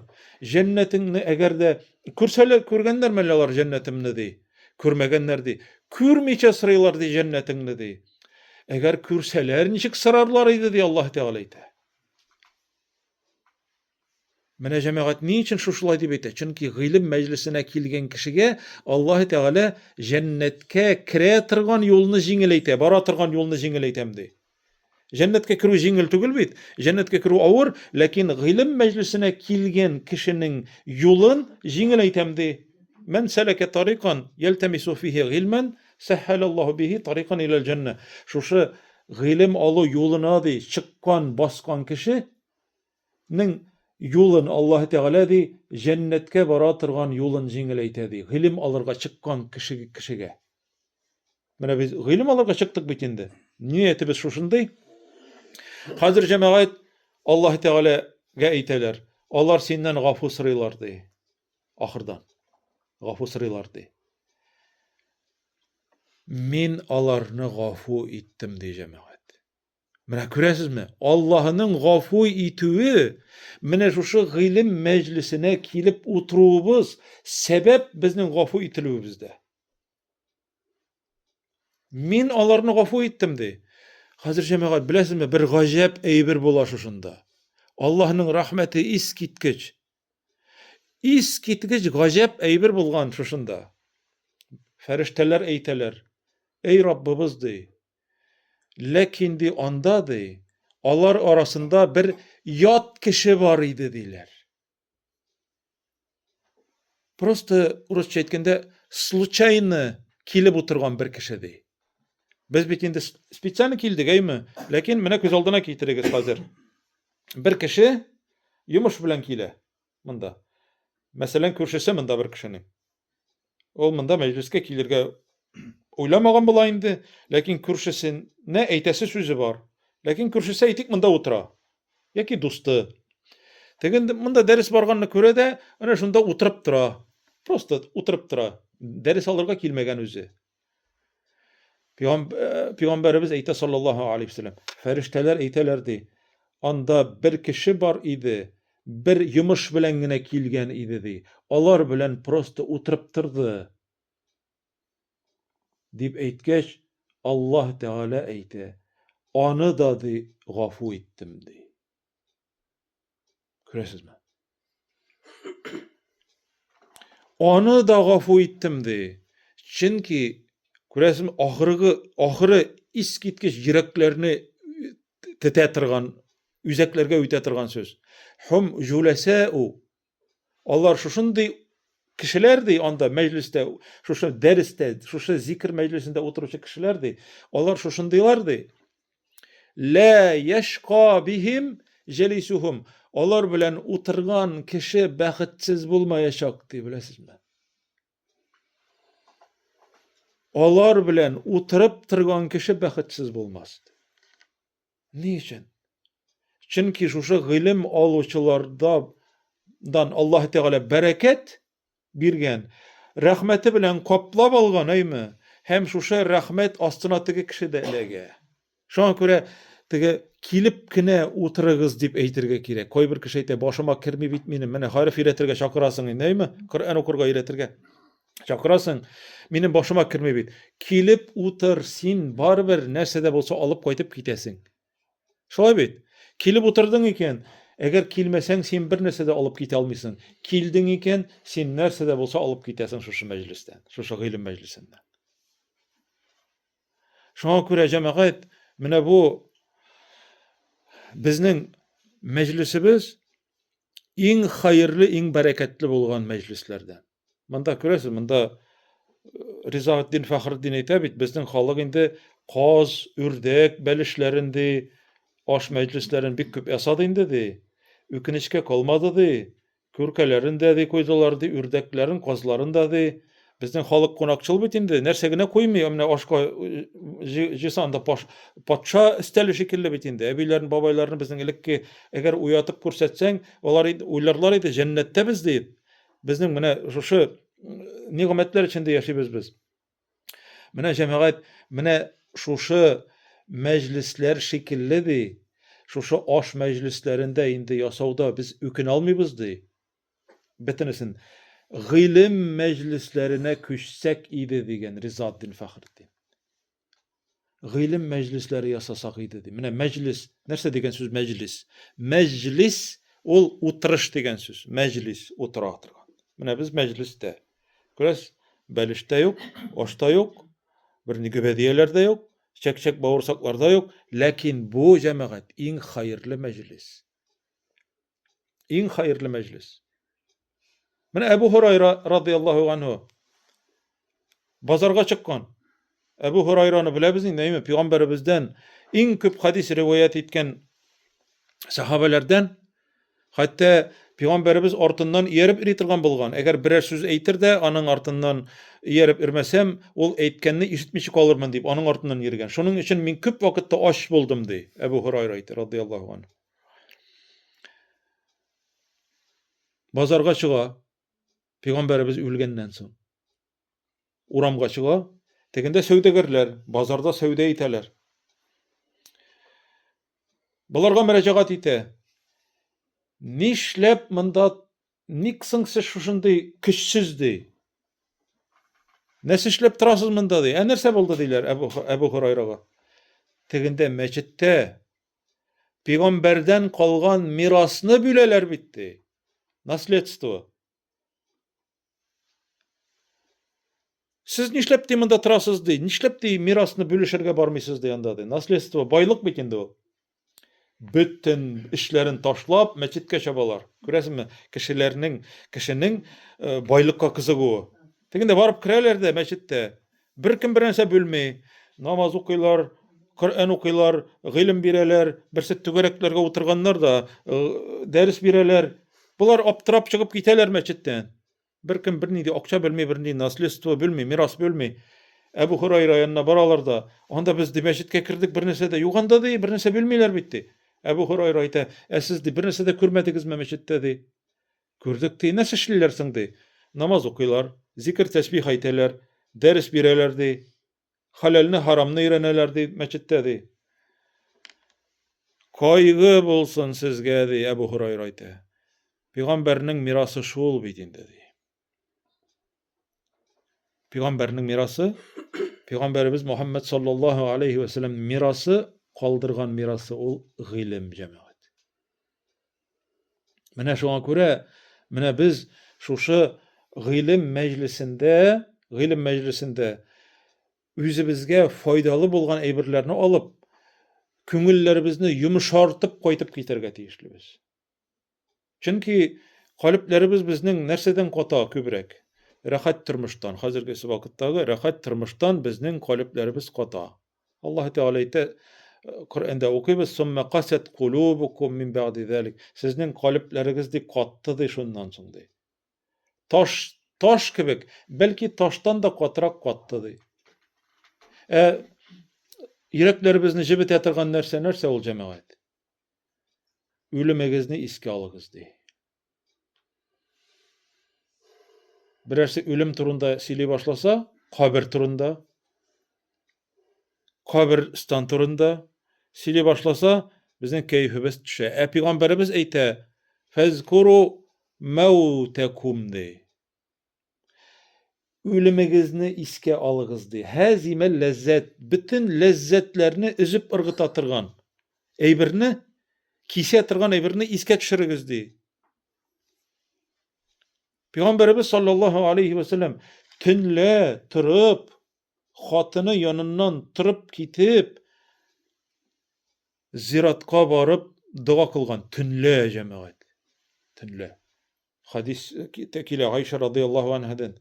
B: Җәннәтеңне әгәр дә күрсәләр, күргәннәрме әллә алар җәннәтемне, ди. Күрмәгәннәр, ди. Күрмичә сорыйлар, ди, җәннәтеңне, ди. Әгәр күрсәләр, ничек сорарлар иде, ди Аллаһ Тәгалә әйтә. Менә җәмәгать ни өчен шушылай дип әйтә? Чөнки гыйлем мәҗлесенә килгән кешегә Аллаһ Тәгалә җәннәткә керә торган юлны җиңеләйтә, бара торган юлны җиңеләйтәм ди. Җәннәткә керү җиңел түгел бит. Җәннәткә керү авыр, ләкин гыйлем мәҗлесенә килгән кешенең юлын җиңеләйтәм ди. Мән сәләкә тарикан ялтамису фихи гыйльмән, сәһһәләллаһу бихи тарикан иләл җәннә. Шушы гыйлем алу юлына ди чыккан, баскан кеше нең юлын Аллаһ Тәгалә ди, җәннәткә бара торган юлын җиңеләйтә ди, гыйлем алырга чыккан кеше кешегә. Менә без гыйлем алырга чыктык бит инде. Ниятебез шушындый. Хәзер җәмәгать Аллаһ Тәгаләгә әйтәләр. Алар синнән гафу сорыйлар ди. Ахырдан. Гафу сорыйлар ди. Мин аларны гафу иттем ди җәмәгать. Менә күрәсезме, Аллаһының гафу итүе, менә шушы гыйлем мәҗлесенә килеп утыруыбыз сәбәп безнең гафу ителүебездә. Мин аларны гафу иттем, ди. Хәзер җәмәгать, беләсезме, бер гаҗәп әйбер була шушында. Аллаһның рәхмәте искиткеч. Искиткеч гаҗәп әйбер булган шушында. Фәрештәләр әйтәләр, Эй Раббыбыз, ди. Ләкин ди анда ди, алар арасында бер ят кеше бар иде, диләр. Просто урысча әйткәндә, случайно килеп утырган бер кеше ди. Без бит инде специально килдек, әйме? Ләкин менә күз алдына китерегез хәзер. Бер кеше йомыш белән килә монда. Мәсәлән, күршесе монда бер кешенең. Ул монда мәҗлескә килергә уйламаган була инде, ләкин күршесенә әйтәсе сүзе бар. Ләкин күршесе әйтик монда утыра. Яки дусты. Теге монда дәрес барганны күрә дә, әнә шунда утырып тора. Просто утырып тора. Дәрес алырга килмәгән үзе. Э, пәйгамбәребез әйтә саллаллаһу алейхи вәсәлләм, фәрештәләр әйтәләр ди, анда бер кеше бар иде, бер йомыш белән генә килгән иде ди. Алар белән просто утырып торды. Дип әйткәч, Аллаһ Тәгалә әйтә, аны да ди гафу иттем ди. Күрәсезме? Аны да гафу иттем ди. Чөнки күрәсезме, ахыргы ахыры искиткеч йөрәкләрне тетә торган, үзәкләргә үтә торган сүз. Хум җуләсәу. Алар шушындый кешеләр ди анда мәҗлестә, шушы дәрестә, шушы зикр мәҗлесендә утыручы кешеләр ди. Алар шушындыйлар ди. Лә яшка бихим җәлисухум. Алар белән утырган кеше бәхетсез булмаячак, ди, беләсезме? Алар белән утырып торган кеше бәхетсез булмас. Ни өчен? Чөнки шушы гыйлем алучыларда дан Аллаһ Тәгалә бәрәкәт биргән, рәхмәте белән каплап алган, әйме? Һәм шушы рәхмәт астына теге кеше дә эләгә. Шуңа күрә теге килеп кенә утырыгыз дип әйтергә кирәк. Кайбер кеше әйтә, башыма керми бит минем. Менә хәреф өйрәтергә чакырасың инде, әйме? Коръән укырга өйрәтергә чакырасың. Минем башыма керми бит. Килеп утыр, син барыбер нәрсә дә булса алып кайтып китәсең. Шулай бит. Килеп утырдың икән, әгәр килмәсәң, син бер нәрсә дә алып китә алмыйсың. Килдең икән, син нәрсә дә булса алып китәсең шушы мәҗлестән, шушы гыйлем мәҗлесеннән. Шуңа күрә җәмәгать, менә бу безнең мәҗлесебез иң хәерле, иң бәрәкәтле булган мәҗлесләрдән. Монда күрәсез, монда э, Ризаэтдин Фәхретдин әйтә бит, безнең халык инде каз, үрдәк бәлешләрен ди, аш мәҗлесләрен бик күп ясады инде ди. Үкенечкә калмады ди. Күркәләрен дә ди куйдылар ди, үрдәкләрен, казларын да ди. Безнең халык кунакчыл бит инде, нәрсә генә куймый, менә ашка э, җыйса анда паш, патша өстәле шикелле бит инде. Әбиләрен, бабайларны безнең элекке әгәр уятып күрсәтсәң, алар уйларлар иде, җәннәттә без дип. Безнең менә шушы нигъмәтләр эчендә яшибез без. Менә җәмәгать, менә шушы мәҗлесләр шикелле ди, шушы аш мәҗлесләрендә инде ясауда без үкенә алмыйбыз ди. Бөтенесен гыйлем мәҗлесләренә күчсәк иде дигән Ризатдин Фәхретдин. Гыйлем мәҗлесләре ясасак иде ди. Менә мәҗлес, нәрсә дигән сүз мәҗлес? Мәҗлес ул утырыш дигән сүз. Мәҗлес утыра торган. Менә без мәҗлестә. Күрәсез, бәлеш тә юк, аш та юк, бер ни гөбәдияләр дә юк, чәк-чәк бавырсаклар да юк, ләкин бу җәмәгать иң хәерле мәҗлес. Иң хәерле мәҗлес. Менә Әбу Һурайра радияллаһу анһу базарга чыккан. Әбу Һурайраны беләбез инде, әйме, пәйгамбәребездән иң күп хадис риваять иткән сахабәләрдән. Хәтта пәйгамбәребез артыннан ияреп йөри торган булган. Әгәр берәр сүз әйтер дә, аның артыннан ияреп йөрмәсәм, ул әйткәнне ишетмичә калырмын дип, аның артыннан йөргән. Шуның өчен мин күп вакытта ач булдым, ди Әбу Һурайра әйтә, радияллаһу анһу. Базарга чыга, пәйгамбәребез үлгәннән соң. Урамга чыга, тегендә сәүдәгәрләр, базарда сәүдә итәләр. Боларга мөрәҗәгать итә. Нишләп монда ник соң сез шушындый көчсез ди? Нәрсә эшләп торасыз монда ди? Ә нәрсә булды диләр Әбу, Әбу Һурайрага. Тегендә мәчеттә пәйгамбәрдән калган мирасны бүләләр бит ди. Наследство. Сез нишләп ди монда торасыз ди? Нишләп ди мирасны бүлешергә бармыйсыз ди анда ди? Наследство, байлык бит инде ул. Бөтен эшләрен ташлап мәчеткә чабалар. Күрәсеңме, кешеләрнең, кешенең э, байлыкка кызыгуы. Тегендә барып керәләр дә мәчеттә. Беркем бер нәрсә бүлми. Намаз укыйлар, Коръән укыйлар, гыйлем бирәләр, берсе түгәрәкләргә утырганнар да э, дәрес бирәләр. Болар аптырап чыгып китәләр мәчеттән. Беркем бернинди акча белми, бернинди наследство белми, мирас белми. Әбу Хурайра янына баралар да, анда без ди мәчеткә кердек, бер нәрсә дә юк анда ди, бер нәрсә белмиләр бит ди. Әбу Хурайра әйтә, ә сез ди бер нәрсә дә күрмәдегезме мәчеттә ди. Күрдек ди, нәрсә эшлиләр соң ди. Намаз укыйлар, зикер тәсбих әйтәләр, дәрес бирәләр ди. Хәләлне, харамны өйрәнәләр ди мәчеттә ди. Кайгы булсын сезгә ди Әбу Хурайра әйтә. Пәйгамбәрнең мирасы шул бит инде ди. Пәйгамбәрнең мирасы, пәйгамбәребез Мухаммад саллаллаһу алейхи ва саллям мирасы, калдырган мирасы ул гыйлем җәмәгать. Менә шуңа күрә менә без шушы гыйлем мәҗлесендә, гыйлем мәҗлесендә үзебезгә файдалы булган әйберләрне алып, күңелләребезне йомшартып кайтып китәргә тиешлебез. Чөнки калебләребез безнең нәрсәдән ката күбрәк? Рәхәт тормыштан, хәзерге вакыттагы рәхәт тормыштан безнең калебләребез ката. Аллаһ Тәгалә әйтә, Коръәндә укыйбыз, "Сумма касат кулубукум мин бәгъди залик". Сезнең калебләрегез ди катты ди шуннан соң ди. Таш, таш кебек, бәлки таштан да катырак катты ди. Ә йөрәкләребезне җебетә торган нәрсә нәрсә ул җәмәгать? Үлемегезне искә алыгыз ди. Берәрсе үлем турында сөйли башласа, кабер турында, каберстан турында сөйли башласа, безнең кәефебез төшә. Ә пәйгамбәребез әйтә, "Фәзкуру мәүтәкум" ди. Үлемегезне искә алыгыз ди. Һәзимә ләззәт, бөтен ләззәтләрне өзеп ыргыта торган әйберне, кисә торган әйберне искә төшерегез ди. Пәйгамбәребез саллаллаһу алейхи ва сәлләм төнлә торып, хатыны яныннан торып китеп, зиратка барып дога кылган төнлә җәмәгать. Төнлә. Хадис килә Айша радыяллаһу анһадан.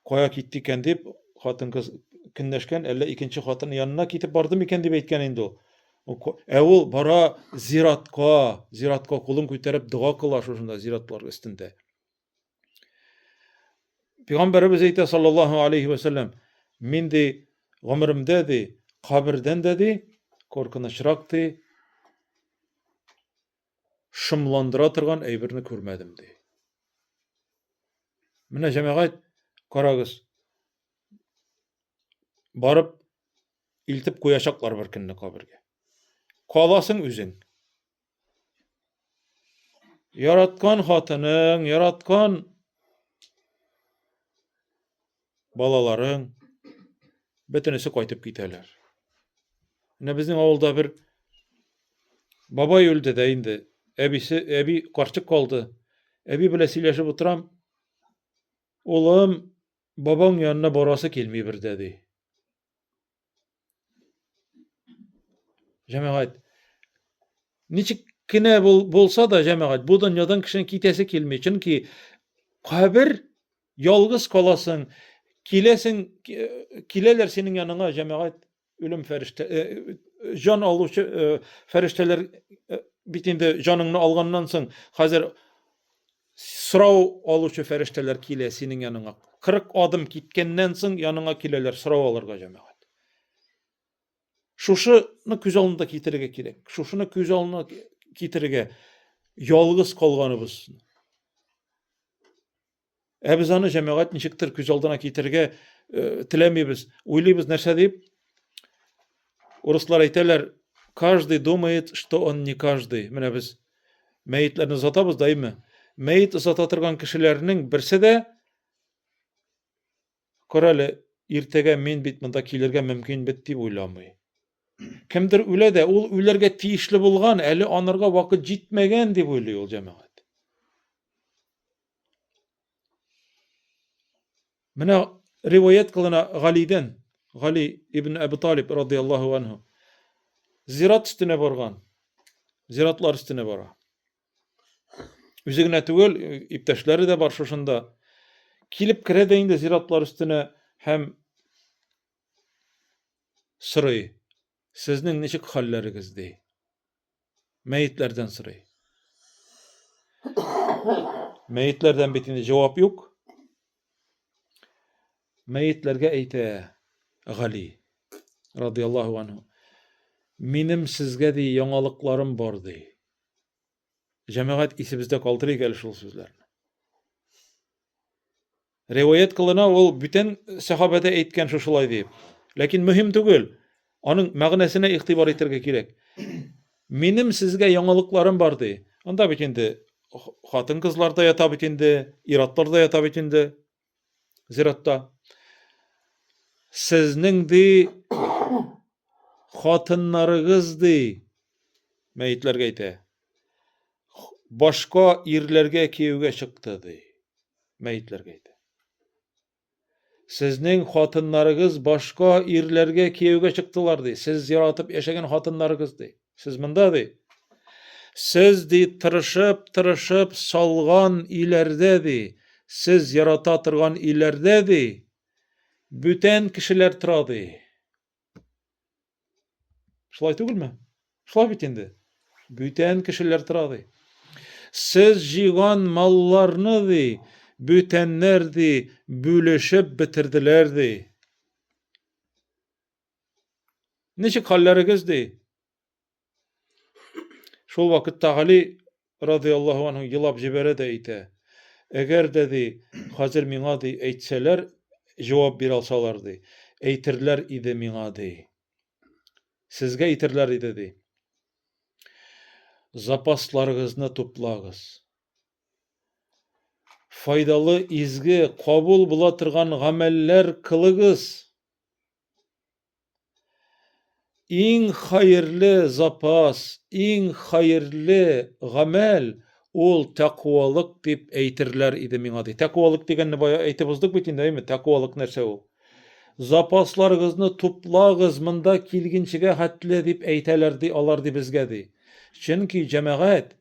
B: Кая китте икән дип, хатын-кыз көнләшкән, әллә икенче хатын янына китеп барды микән дип әйткән инде ул. Ә ул бара зиратка, зиратка кулын күтәреп дога кыла шушында зиратлар өстендә. Пәйгамбәребез әйтә саллаллаһу алейхи ва сәлләм, мин ди гомеремдә ди кабердән дә ди куркынычрак ди шомландыра торган әйберне күрмәдем, ди. Менә җәмәгать, карагыз. Барып илтеп куячаклар бер көнне кабергә. Каласың үзең. Яраткан хатының, яраткан балаларың бөтенесе кайтып китәләр. Менә безнең авылда бер бабай үлде дә инде. Әбисе, әби карчык калды. Әби белән сөйләшеп утырам. Улым, бабаң янына барасы килми бер дә ди. Җәмәгать, ничек кенә бул, булса да, җәмәгать, бу дөньядан кешенең китәсе килми. Чөнки кабер ялгыз каласың, киләсең, киләләр синең яныңа, җәмәгать, үлем фәрештә, э, җан алучы э, фәрештәләр э, бит инде җаныңны алганнан соң хәзер сорау алучы фәрештәләр килә синең яныңа. 40 адым киткәннән соң яныңа киләләр сорау алырга җәмәгать. Шушыны күз алдында китерергә кирәк. Шушыны күз алдына китерергә ялгыз калганыбыз. Ә без аны җәмәгать ничектер күз алдына китерергә э, теләмибез. Уйлыйбыз нәрсә дип? Урыслар әйтәләр, каждый думает, что он не каждый. Менә без мәетләрне озатабыз даими. Мәет озата торган кешеләрнең берсе дә Карале, иртәгә мин бит монда килергә мөмкин бит дип уйламый. Кемдер үлә дә, ул үләргә тиешле булган, әле анырга вакыт җитмәгән дип уйлый ул җәмәгать. Менә риваять кылына Галидән, Гали ибн Әбу Талиб радияллаһу анһу. Зират өстенә барган. Зиратлар өстенә бара. Үзе генә түгел, иптәшләре дә бар шушында. Килеп керә дә инде зиратлар өстенә һәм сорый. Сезнең ничек хәлләрегез ди. Мәетләрдән сорый. Мәетләрдән бит инде җавап юк. Мәетләргә әйтә Гали радияллаһу анһу. Минем сезгә ди яңалыкларым бар ди. Җәмәгать исебездә калдырыйк әле шул сүзләрне. Риваять кылына ул бүтән сәхабәдә әйткән шушылай дип. Ләкин мөһим түгел. Аның мәгънәсенә игътибар итәргә кирәк. Минем сезгә яңалыкларым бар ди. Анда бит инде хатын-кызлар да ята бит инде, ир-атлар да ята бит инде зиратта. Сезнең ди хатыннарыгыз ди мәетләргә әйтә. Башка ирләргә кияүгә чыкты ди. Мәетләргә әйтә. Сезнең хатыннарыгыз башка ирләргә кияүгә чыктылар ди. Сез яратып яшәгән хатыннарыгыз ди. Сез монда ди. Сез ди тырышып, тырышып салган өйләрдә ди. Сез ярата торган өйләрдә ди. Бүтән кешеләр тора ди. Шулай түгелме? Шулай бит инде. Бүтән кешеләр тора ди. Сез җыйган малларны ди, бүтәннәр ди, бүлешеп бетерделәр ди. Ничек хәлләрегез ди? Шул вакытта Гали радияллаһу анһу елап җибәрә дә әйтә. Әгәр дә ди, хәзер миңа ди әйтсәләр, җавап бирә алсалар ди, әйтерләр иде миңа ди. Сезгә әйтерләр иде ди. Запасларыгызны туплагыз. Файдалы, изге, кабул була торган гамәлләр кылыгыз. Иң хәерле запас, иң хәерле гамәл ул тәкъвалык дип әйтерләр иде миңа ди. Тәкъвалык дигәнне бая әйтеп уздык бит инде, әйме? Тәкъвалык нәрсә ул? Запасларыгызны туплагыз монда килгенчегә хәтле дип әйтәләр ди алар ди безгә ди. Чөнки җәмәгать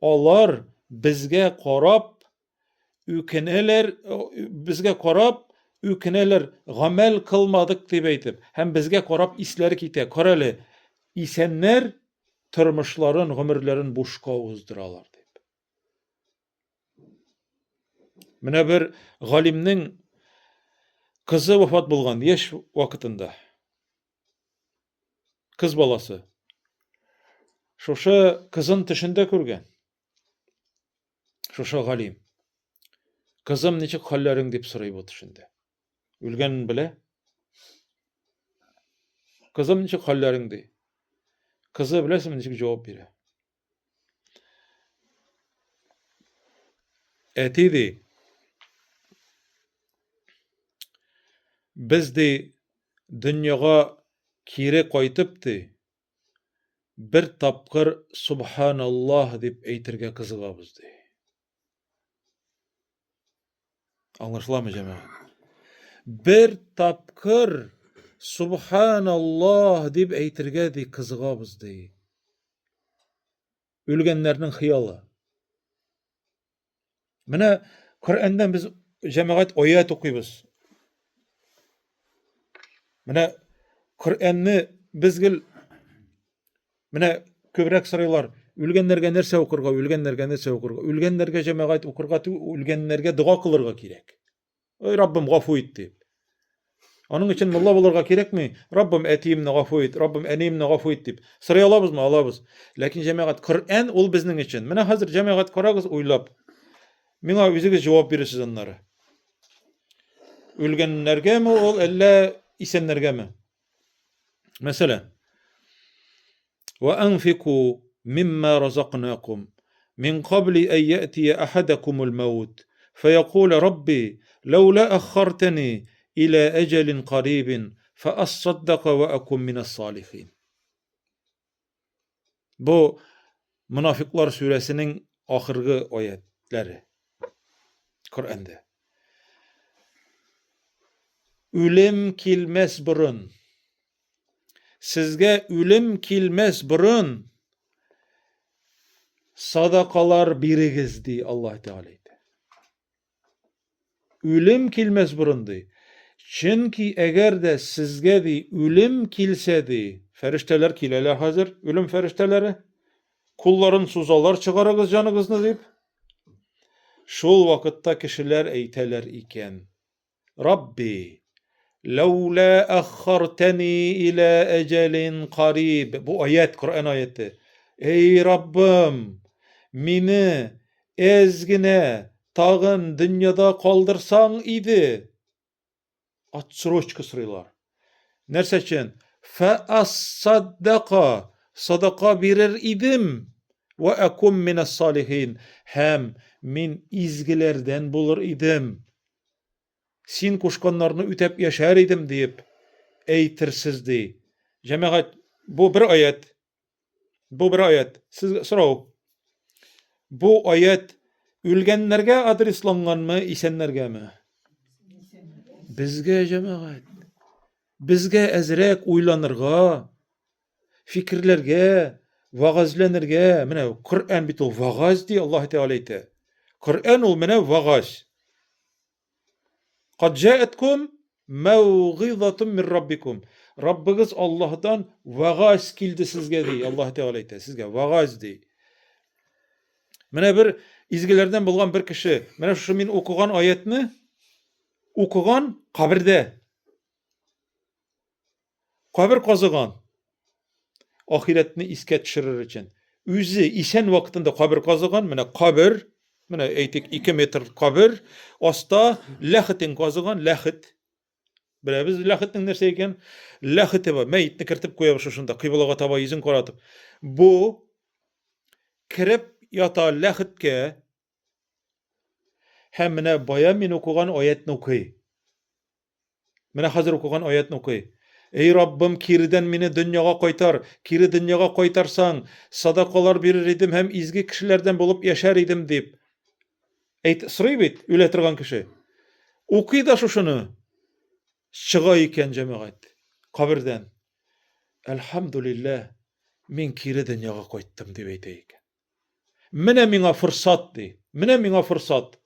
B: алар безгә карап үкенәләр, безгә карап үкенәләр, гамәл кылмадык дип әйтеп, һәм безгә карап исләре китә. Карале, исәннәр тормышларын, гомерләрен бушка уздыралар дип. Менә бер галимнең кызы вафат булган яшь вакытында. Кыз баласы. Шушы кызын төшендә күргән. Шушы галим. Кызым, ничек хәлләрең дип сорый бу төшендә. Үлгәнен белә. Кызым, ничек хәлләрең ди. Кызы беләсеңме ничек җавап бирә? Әти ди. Без ди дөньяга кире кайтып ди, Бер тапкыр Субханаллаһ дип әйтергә кызыгабыз, ди. Аңлашыламы, җәмәгать? Бер тапкыр Субханаллаһ дип әйтергә ди кызыгабыз, ди. Үлгәннәрнең хыялы. Менә Коръәннән без җәмәгать аят укыйбыз. Менә Коръәнне без гел менә күбрәк сорыйлар. Үлгәннәргә нәрсә укырга, үлгәннәргә нәрсә укырга? Үлгәннәргә җәмәгать укырга түгел, үлгәннәргә дога кылырга кирәк. Ой, Раббым, гафу ит дип. Аның өчен мулла булырга кирәкми. Раббым, әтиемне гафу ит, Раббым, әниемне гафу ит дип. Сорый алабызмы? Алабыз. Ләкин җәмәгать Коръән ул безнең өчен. Менә хәзер җәмәгать карагыз уйлап. Миңа үзегез җавап бирерсез аннары. Үлгәннәргәме ул, әллә исәннәргәме? Мәсәлән, Ва анфику мимма разакнакум мин кабли ан яти ахадакумул маут фаякула рабби лаула аххартани иля әҗәлин карибин фаассаддака ва акун минас салихин. Бу Монафиклар сүрәсенең ахыргы аятләре Коръәндә. Үлем килмәс борын. Сезгә үлем килмәс борын садакалар бирегез, ди Аллаһ Тәгалә әйтә. Үлем килмәс борын, ди. Чөнки әгәр дә сезгә, ди, үлем килсә, ди, фәрештәләр киләләр хәзер, үлем фәрештәләре, кулларын сузалар, чыгарыгыз җаныгызны, дип. Шул вакытта кешеләр әйтәләр икән. Рабби, ләүлә әххартәни илә әҗәлин кариб. Бу аят, Коръән аяты. Эй, Раббым, мине әз генә тагын дөньяда калдырсаң иде. Отсрочка сорыйлар. Нәрсә өчен? Фәассаддака, садака бирер идем. Вә әкум минәс салихин, һәм мин изгеләрдән булыр идем. Син кушканнарны үтәп яшәр идем, диеп әйтерсез, ди. Җәмәгать, бу бер аять. Бу бер аять. Сез сорау. Бу аять үлгәннәргә адресланганмы, исәннәргәме? Безгә, җәмәгать. Безгә әзрәк уйланырга, фикерләргә, вагазләнергә. Менә Коръән бит ул вагаз ди, Аллаһ Тәгалә әйтә. Коръән ул менә вагаз. Кад җаәткум мәүгыйзатун мин раббикум. Раббыгыз Аллаһдан вагаз килде сезгә ди, Аллаһ Тәгалә әйтә, сезгә вагаз ди. Менә бер изгеләрдән булган бер кеше, менә шушы мин укыган аятны укыган кабердә. Кабер казыган. Ахирәтне искә төшерер өчен. Үзе исән вакытында кабер казыган, менә кабер, менә әйтик 2 метр кабер, аста ләхетен казыган, ләхет. Беләбез ләхетнең нәрсә икән? Ләхете бар, мәетне кертеп куябыз шушында, кыйблага таба йөзен каратып. Бу кереп ята ләхеткә һәм менә бая мин укыган аятны укый. Менә хәзер укыган аятны укый. Эй Раббым, киредән мине дөньяга кайтар, кире дөньяга кайтарсаң, садакалар бирер идем һәм изге кешеләрдән булып яшәр идем дип. Әйт, сорый бит, үлә торган кеше. Укый да шушыны. Чыга икән җәмәгать кабердән. Әлхәмдулилләһ, мин кире дөньяга кайттым дип әйтә икән. Менә миңа форсат ди. Менә миңа форсат.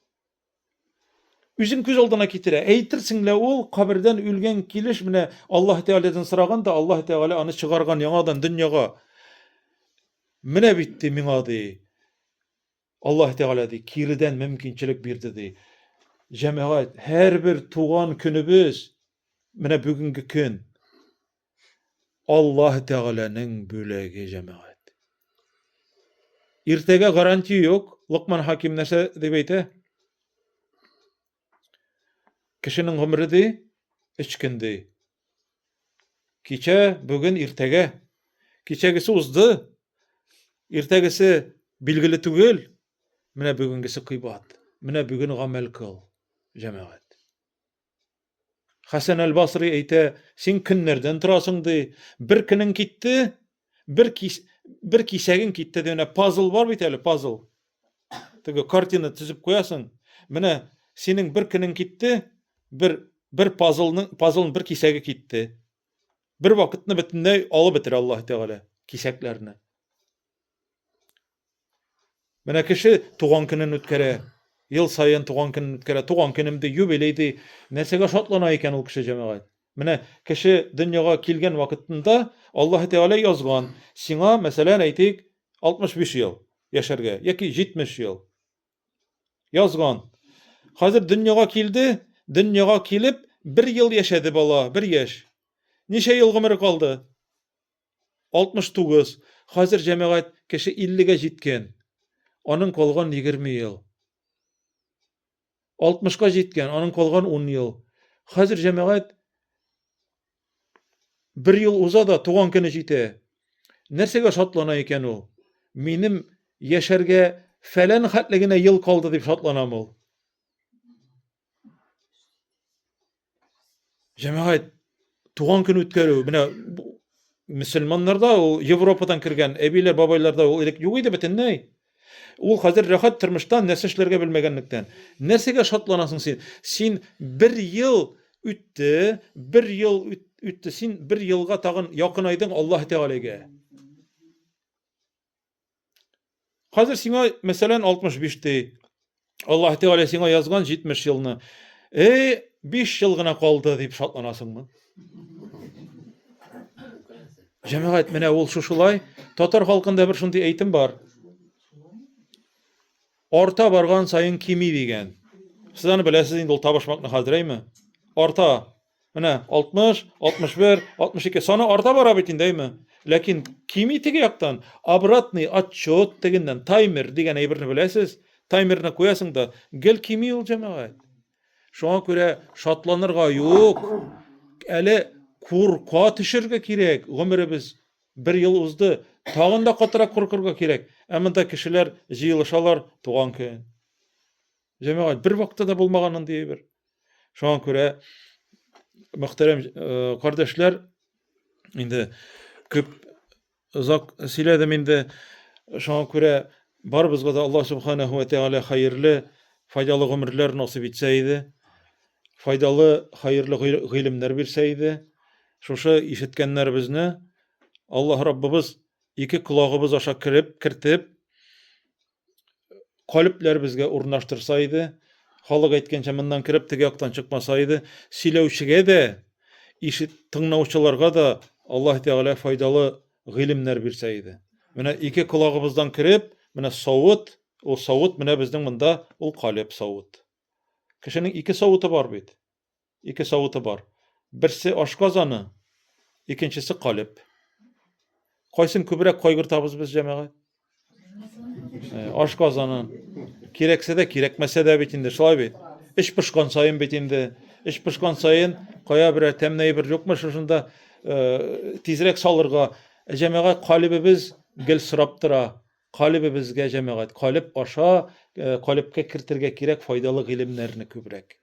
B: Үзен күз алдына китерә. Әйтерсең лә ул кабердән үлгән килеш менә Аллаһ Тәгаләдән сораган да, Аллаһ Тәгалә аны чыгарган яңадан дөньяга. Менә бит ди миңа ди. Аллаһ Тәгалә ди, киредән мөмкинчелек бирде ди. Җәмәгать, һәрбер туган көнебез менә бүгенге көн Аллаһ Тәгаләнең бүләге, җәмәгать. Иртәгә гарантия юк. Локман Хаким нәрсә дип әйтә? Кешенең гомере ди, өч көн ди. Кичә, бүген, иртәгә. Кичәгесе узды. Иртәгесе билгеле түгел. Менә бүгенгесе кыйбат. Менә бүген гамәл кыл, җәмәгать. Хәсән әл-Басри әйтә, син көннәрдән торасың ди. Бер көнең китте, бер кис, бер кисәгең китте ди. Менә пазл бар бит әле, пазл. Теге картина төзеп куясың. Менә синең бер көнең китте, бер бер пазлның пазлның бер кисәге китте. Бер вакытны бөтенләй алып бетерә Аллаһ Тәгалә кисәкләрне. Менә кеше туган көнен үткәрә. Ел саен туган көнен үткәрә. Туган көнем ди, юбилей ди. Нәрсәгә шатлана икән ул кеше җәмәгать? Менә кеше дөньяга килгән вакытында Аллаһ Тәгалә язган, сиңа, мәсәлән, әйтик, 65 ел яшәргә яки 70 ел. Язган. Хәзер дөньяга килде, дөньяга килеп, бер ел яшәде бала, бер яшь. Ничә ел гомере калды? 69. Хәзер җәмәгать кеше 50-гә җиткән. Аның калган 20 ел. 60-ка җиткән, аның калган 10 ел. Хәзер җәмәгать бер ел уза да туган көне җитә. Нәрсәгә шатлана икән ул? Минем яшәргә фәлән хәтле генә ел калды дип шатланам ул. Җәмәгать, туган көн үткәрү, менә мөселманнарда ул Европадан кергән әбиләр, бабайларда ул элек юк иде бөтенләй. Ул хәзер рәхәт тормыштан нәрсә эшләргә белмәгәнлектән. Нәрсәгә шатланасың син? Син бер ел үтте, бер ел үтте, син бер елга тагын якынайдың Аллаһ Тәгаләгә. Хәзер сиңа, мәсәлән, 65 ди. Аллаһ Тәгалә сиңа язган 70 елны. Эй, 5 ел гына калды дип шатланасыңмы? Җәмәгать, менә ул шушылай. Татар халкында бер шундый әйтем бар. Арта барган саен кими дигән. Сез аны беләсез инде ул табышмакны хәзер, әйме? Арта. Менә 60, 61, 62 саны арта бара бит инде, әйме? Ләкин кими теге яктан, обратный отчет дигәннән, таймер дигән әйберне беләсез? Таймерны куясың да, гел кими ул җәмәгать. Шуңа күрә шатланырга юк. Әле курка төшергә кирәк. Гомеребез бер ел узды. Тагын да катырак куркырга кирәк. Ә монда кешеләр җыелышалар туган көн. Җәмәгать бер вакытта да булмаган андый әйбер. Шуңа күрә мөхтәрәм э, кардәшләр, инде күп озак сөйләдем инде. Шуңа күрә барыбызга да Аллаһ субханаһу ва тәгалә хәерле, файдалы гомерләр насыйп итсә иде. Файдалы, хәерле гыйлемнәр бирсә иде. Шушы ишеткәннәребезне Аллаһ Раббыбыз ике колагыбыз аша кереп, кертеп, калебләребезгә урнаштырса иде, халык әйткәнчә, моннан кереп теге яктан чыкмаса иде, сөйләүчегә дә, ишет, тыңлаучыларга да Аллаһ Тәгалә файдалы гыйлемнәр бирсә иде. Менә ике колагыбыздан кереп, менә савыт, ул савыт менә безнең монда ул калеб савыт. Кешенең ике савыты бар бит. Ике савыты бар. Берсе ашказаны, икенчесе калеб. Кайсын күбрәк кайгыртабыз без, җәмәгать? Э, ашказанын. Кирәксә дә, кирәкмәсә дә бит инде, шулай бит. Эч пошкан саен бит инде. Эч пошкан саен кая берәр тәмле әйбер юкмы шушында э, тизрәк салырга. Ә җәмәгать калебебез гел сорап тора. Калебебезгә җәмәгать, калеб аша, э, калебкә кертергә кирәк файдалы гыйлемнәрне күбрәк.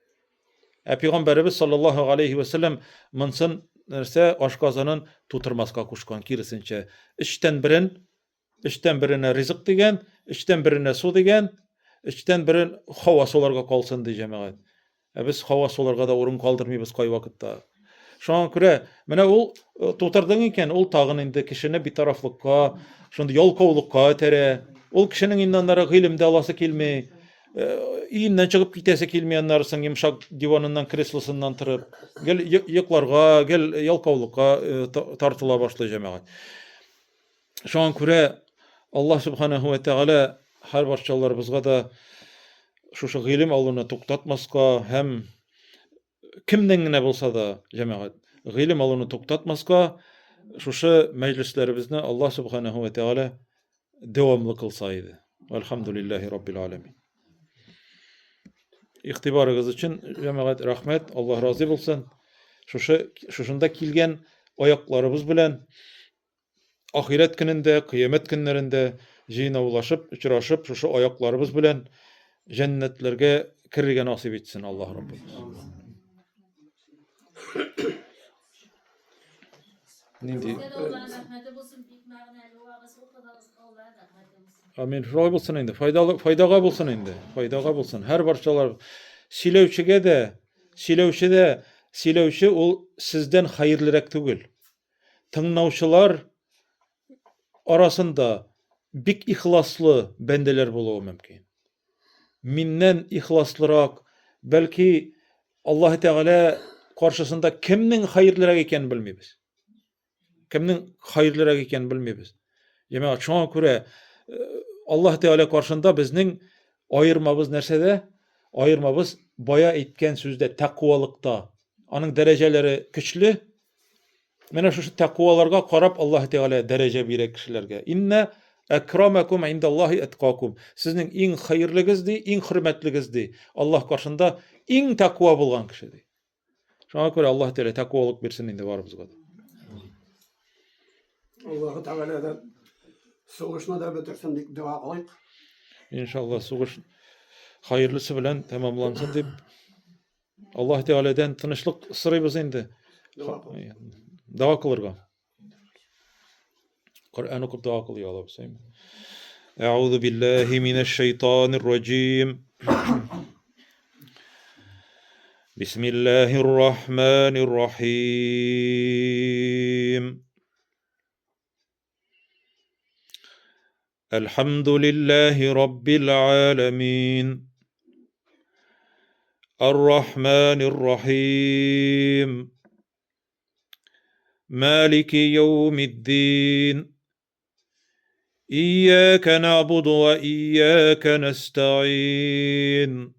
B: Ә пәйгамбәребез саллаллаһу алейхи ва сәлләм монсын нәрсә ашказанын тутырмаска кушкан, киресенчә, өчтән берен, өчтән беренә ризык дигән, өчтән беренә су дигән, өчтән берен һава суларга калсын ди җәмәгать. Ә без һава суларга да урын калдырмыйбыз кайвакытта. Шуңа күрә менә ул э, тутырдың икән, ул тагын инде кешене битарафлыкка, шундый ялкаулыкка этәрә. Ул кешенең инде аннары гыйлем дә аласы килми. Э, өеннән чыгып китәсе килми аннары соң йомшак диваныннан, креслосыннан торып. Гел йокларга, гел ялкаулыкка э, тартыла башлый җәмәгать. Шуңа күрә Аллаһ субханаһу ва тәгалә һәр барчаларыбызга да шушы гыйлем алуны туктатмаска һәм кемнән генә булса да, җәмәгать, гыйлем алуны туктатмаска, шушы мәҗлесләребезне Аллаһ субханаһу ва тәгалә дәвамлы кылса иде. Әлхәмдүлилләһи раббил аләмин. Игътибарыгыз өчен, җәмәгать, рәхмәт, Аллаһ разый булсын. Шушы шушында килгән аякларыбыз белән Ахирәт көнендә, кыямәт көннәрендә җыйнаулашып, очрашып, шушы аякларыбыз белән җәннәтләргә керергә насыйп итсен Аллаһ Раббыбыз. Нинди? Амин. Шулай булсын инде. Файдалы, файдага булсын инде. Файдага булсын. Һәр барчалар сөйләүчегә дә, сөйләүче дә, сөйләүче ул сездән хәерлерәк түгел. Тыңлаучылар арасында бик ихласлы бәндәләр булуы мөмкин. Миннән ихласлырак, бәлки Аллаһ Тәгалә каршысында кемнең хәерлерәк икәнен белмибез. Кемнең хәерлерәк икәнен белмибез. Җәмәгать, шуңа күрә Аллаһ Тәгалә каршында безнең аермабыз нәрсәдә? Аермабыз бая әйткән сүздә, тәкъвалыкта. Аның дәрәҗәләре көчле. Менә шушы тәкъваларга карап Аллаһ Тәгалә дәрәҗә бирә кешеләргә. Инна әкрамакум индаллаһи әткакум. Сезнең иң хәерлегез ди, иң хөрмәтлегез ди. Аллаһ каршында иң тәкъва булган кеше ди. Шуңа күрә Аллаһ Тәгалә тәкъвалык бирсен инде барыбызга да.
C: Аллаһ Тәгаләдән сугышны да бетерсен дип дога кылыйк.
B: Иншалла сугыш хәерлесе белән тәмамлансын дип Аллаһ Тәгаләдән тынычлык сорыйбыз инде. Дога кылырга. Коръән укып дога кылый алабыз. Әгъузу биллаһи минәш шайтанир раҗим. Бисмиллаһир рахманир рахим. Әлхәмдүлилләһи раббил галәмин. Ар-Рахманир Рахим. مالك يوم الدين إياك نعبد وإياك نستعين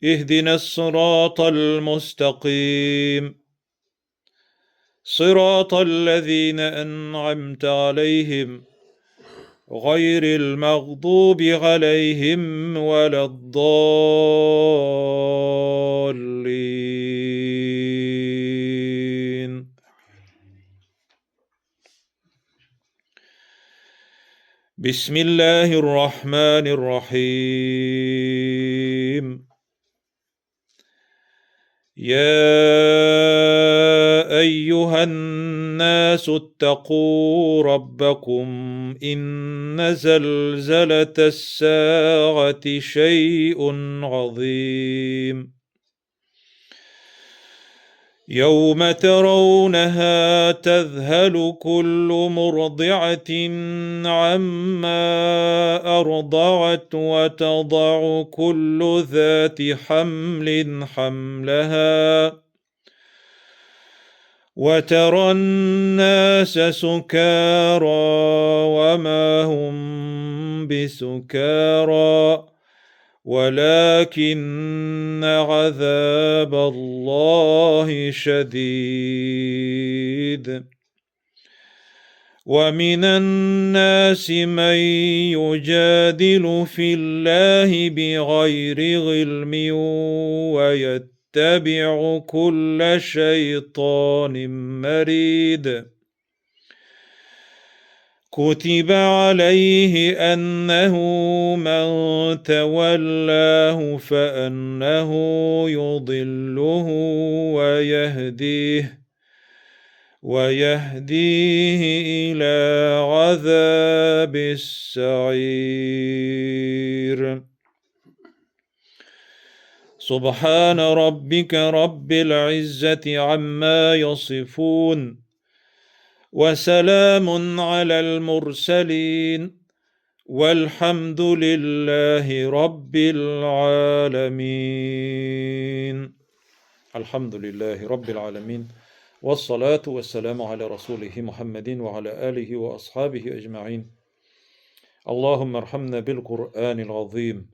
B: اهدنا الصراط المستقيم صراط الذين أنعمت عليهم غير المغضوب عليهم ولا الضالين بسم الله الرحمن الرحيم يا أيها الناس اتقوا ربكم إن زلزلة الساعة شيء عظيم يوم ترونها تذهل كل مرضعة عما أرضعت وتضع كل ذات حمل حملها وترى الناس سكارى وما هم بسكارى ولكن عذاب الله شديد ومن الناس من يجادل في الله بغير علم ويتبع كل شيطان مريد كتب عليه أنه من تولاه فأنه يضله ويهديه ويهديه إلى عذاب السعير سبحان ربك رب العزة عما يصفون وسلام على المرسلين والحمد لله رب العالمين الحمد لله رب العالمين والصلاة والسلام على رسوله محمد وعلى آله وأصحابه أجمعين اللهم ارحمنا بالقرآن العظيم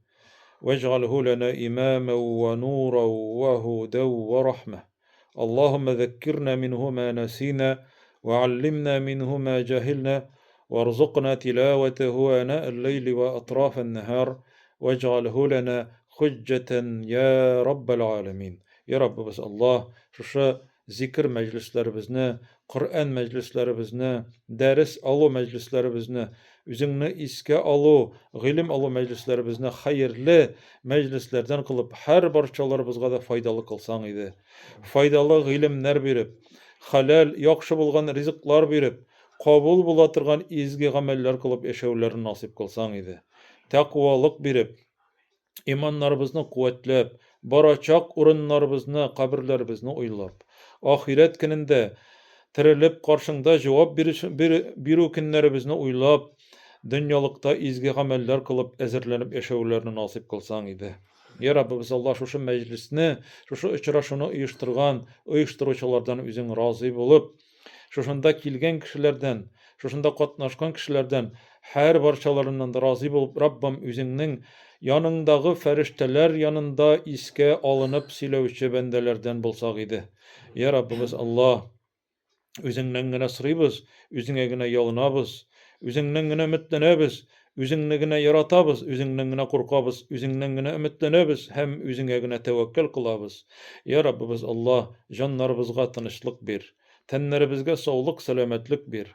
B: واجعله لنا إماما ونورا وهدى ورحمة اللهم ذكرنا منه ما نسينا وعلمنا منه ما جهلنا وارزقنا تلاوته آناء الليل وأطراف النهار واجعله لنا حجة يا رب العالمين يا رب بس الله шушы зикер мәҗлесләребезне, Коръән мәҗлесләребезне, дәрес алу мәҗлесләребезне, үзеңне искә алу, гыйлем алу мәҗлесләребезне хәерле мәҗлесләрдән кылып, һәр барчаларыбызга да файдалы кылсаң иде. Файдалы гыйлемнәр биреп, хәләл, яхшы булган ризыклар биреп, кабул була торган изге гамәлләр кылып яшәүләрен насыйп кылсаң иде. Тәкъвалык биреп, иманнарыбызны куәтләп, барачак урыннарыбызны, каберләребезне уйлап, ахирәт көнендә терелеп каршыңда җавап бирү көннәребезне уйлап, дөньялыкта изге гамәлләр кылып әзерләнеп яшәүләрне насыйп кылсаң иде. Я Раббыбыз Аллаһ, шушы мәҗлесне, шушы очрашуны оештырган оештыручылардан үзең разый булып, шушында килгән кешеләрдән, шушында катнашкан кешеләрдән Һәр барчаларыннан да разый булып, Раббым, үзеңнең яныңдагы фәрештәләр янында искә алынып сөйләүче бәндәләрдән булсак иде. Я Раббыбыз Аллаһ, үзеңнән генә сорыйбыз, үзеңә генә ялынабыз, үзеңнән генә өметләнәбез, үзеңне генә яратабыз, үзеңнән генә куркабыз, үзеңнән генә өметләнәбез һәм үзеңә генә тәвәккәл кылабыз. Я Раббыбыз Аллаһ, җаннарыбызга тынычлык бир, тәннәребезгә саулык, сәламәтлек бир.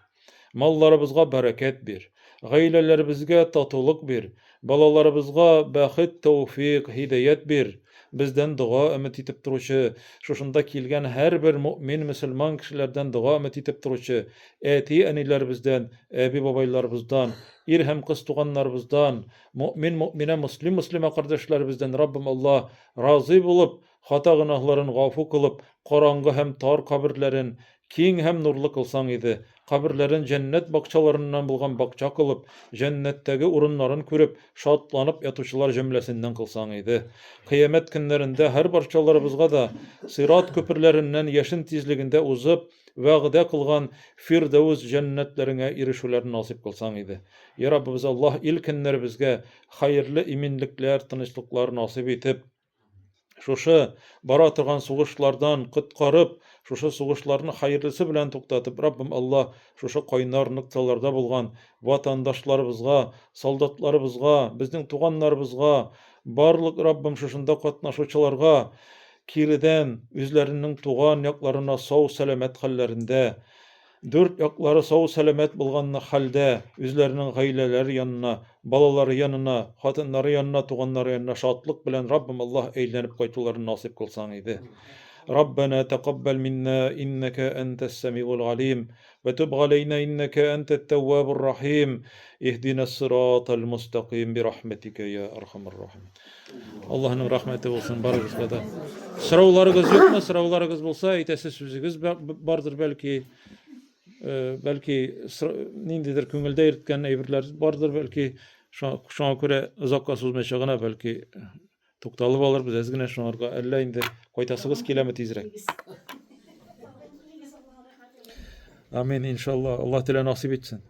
B: Малларыбызга бәрәкәт бир. Гаиләләребезгә татулык бир. Балаларыбызга бәхет, тәүфыйк, һидаять бир. Бездән дога өмет итеп торучы, шушында килгән һәрбер мөэмин мөселман кешеләрдән дога өмет итеп торучы әти-әниләребездән, әби-бабайларыбыздан, ир һәм кыз туганнарыбыздан, мөэмин, мөэминә, мөслим, мөслимә кардәшләребездән Раббым Аллаһ разый булып, хата-гөнаһларын гафу кылып, караңгы һәм тар каберләрен Киң һәм нурлы кылсаң иде, каберләрен җәннәт бакчаларыннан булган бакча кылып, җәннәттәге урыннарын күреп, шатланып ятучылар җөмләсеннән кылсаң иде. Кыямәт көннәрендә һәрбарчаларыбызга да, сират күперләреннән яшен тизлегендә узып, вәгъдә кылган Фирдәүс җәннәтләреңә ирешүләрне насыйп кылсаң иде. Йа Раббыбыз Аллаһ, ил-көннәребезгә хәерле иминлекләр, тынычлыклар насыйп итеп, шушы бара торган сугышлардан коткарып, шушы сугышларны хәерлесе белән туктатып, Раббым Аллаһ, шушы кайнар нокталарда булган ватандашларыбызга, солдатларыбызга, безнең туганнарыбызга, барлык Раббым шушында катнашучыларга киредән үзләренең туган якларына сау-сәламәт хәлләрендә Дүрт яклары сау-сәламәт булган хәлдә, үзләренең гаиләләре янына, балалары янына, хатыннары янына, туганнары янына шатлык белән Раббым Аллаһ әйләнеп кайтуларын насыйп кылсаң иде. Раббәнә тәкаббәл миннә иннәкә әнтәс сәмигул галим, вә түб галәйнә иннәкә әнтәт тәввабур рахим, иһдинәс сиратал мустәкыйм бирахмәтикә йә архамар рахимин. Аллаһның рәхмәте булсын барыгызга да. Сорауларыгыз юкмы? Сорауларыгыз булса, әйтәсе сүзегез бардыр бәлки. Э, бәлки ниндидер күңелдә йөрткән әйберләр бардыр бәлки. Шуңа күрә озакка сузмыйча гына бәлки тукталып алырбыз әз генә шуңарга. Әллә инде кайтасыгыз киләме тизрәк? Амин, иншалла. Аллаһ Тәгалә насыйп итсен.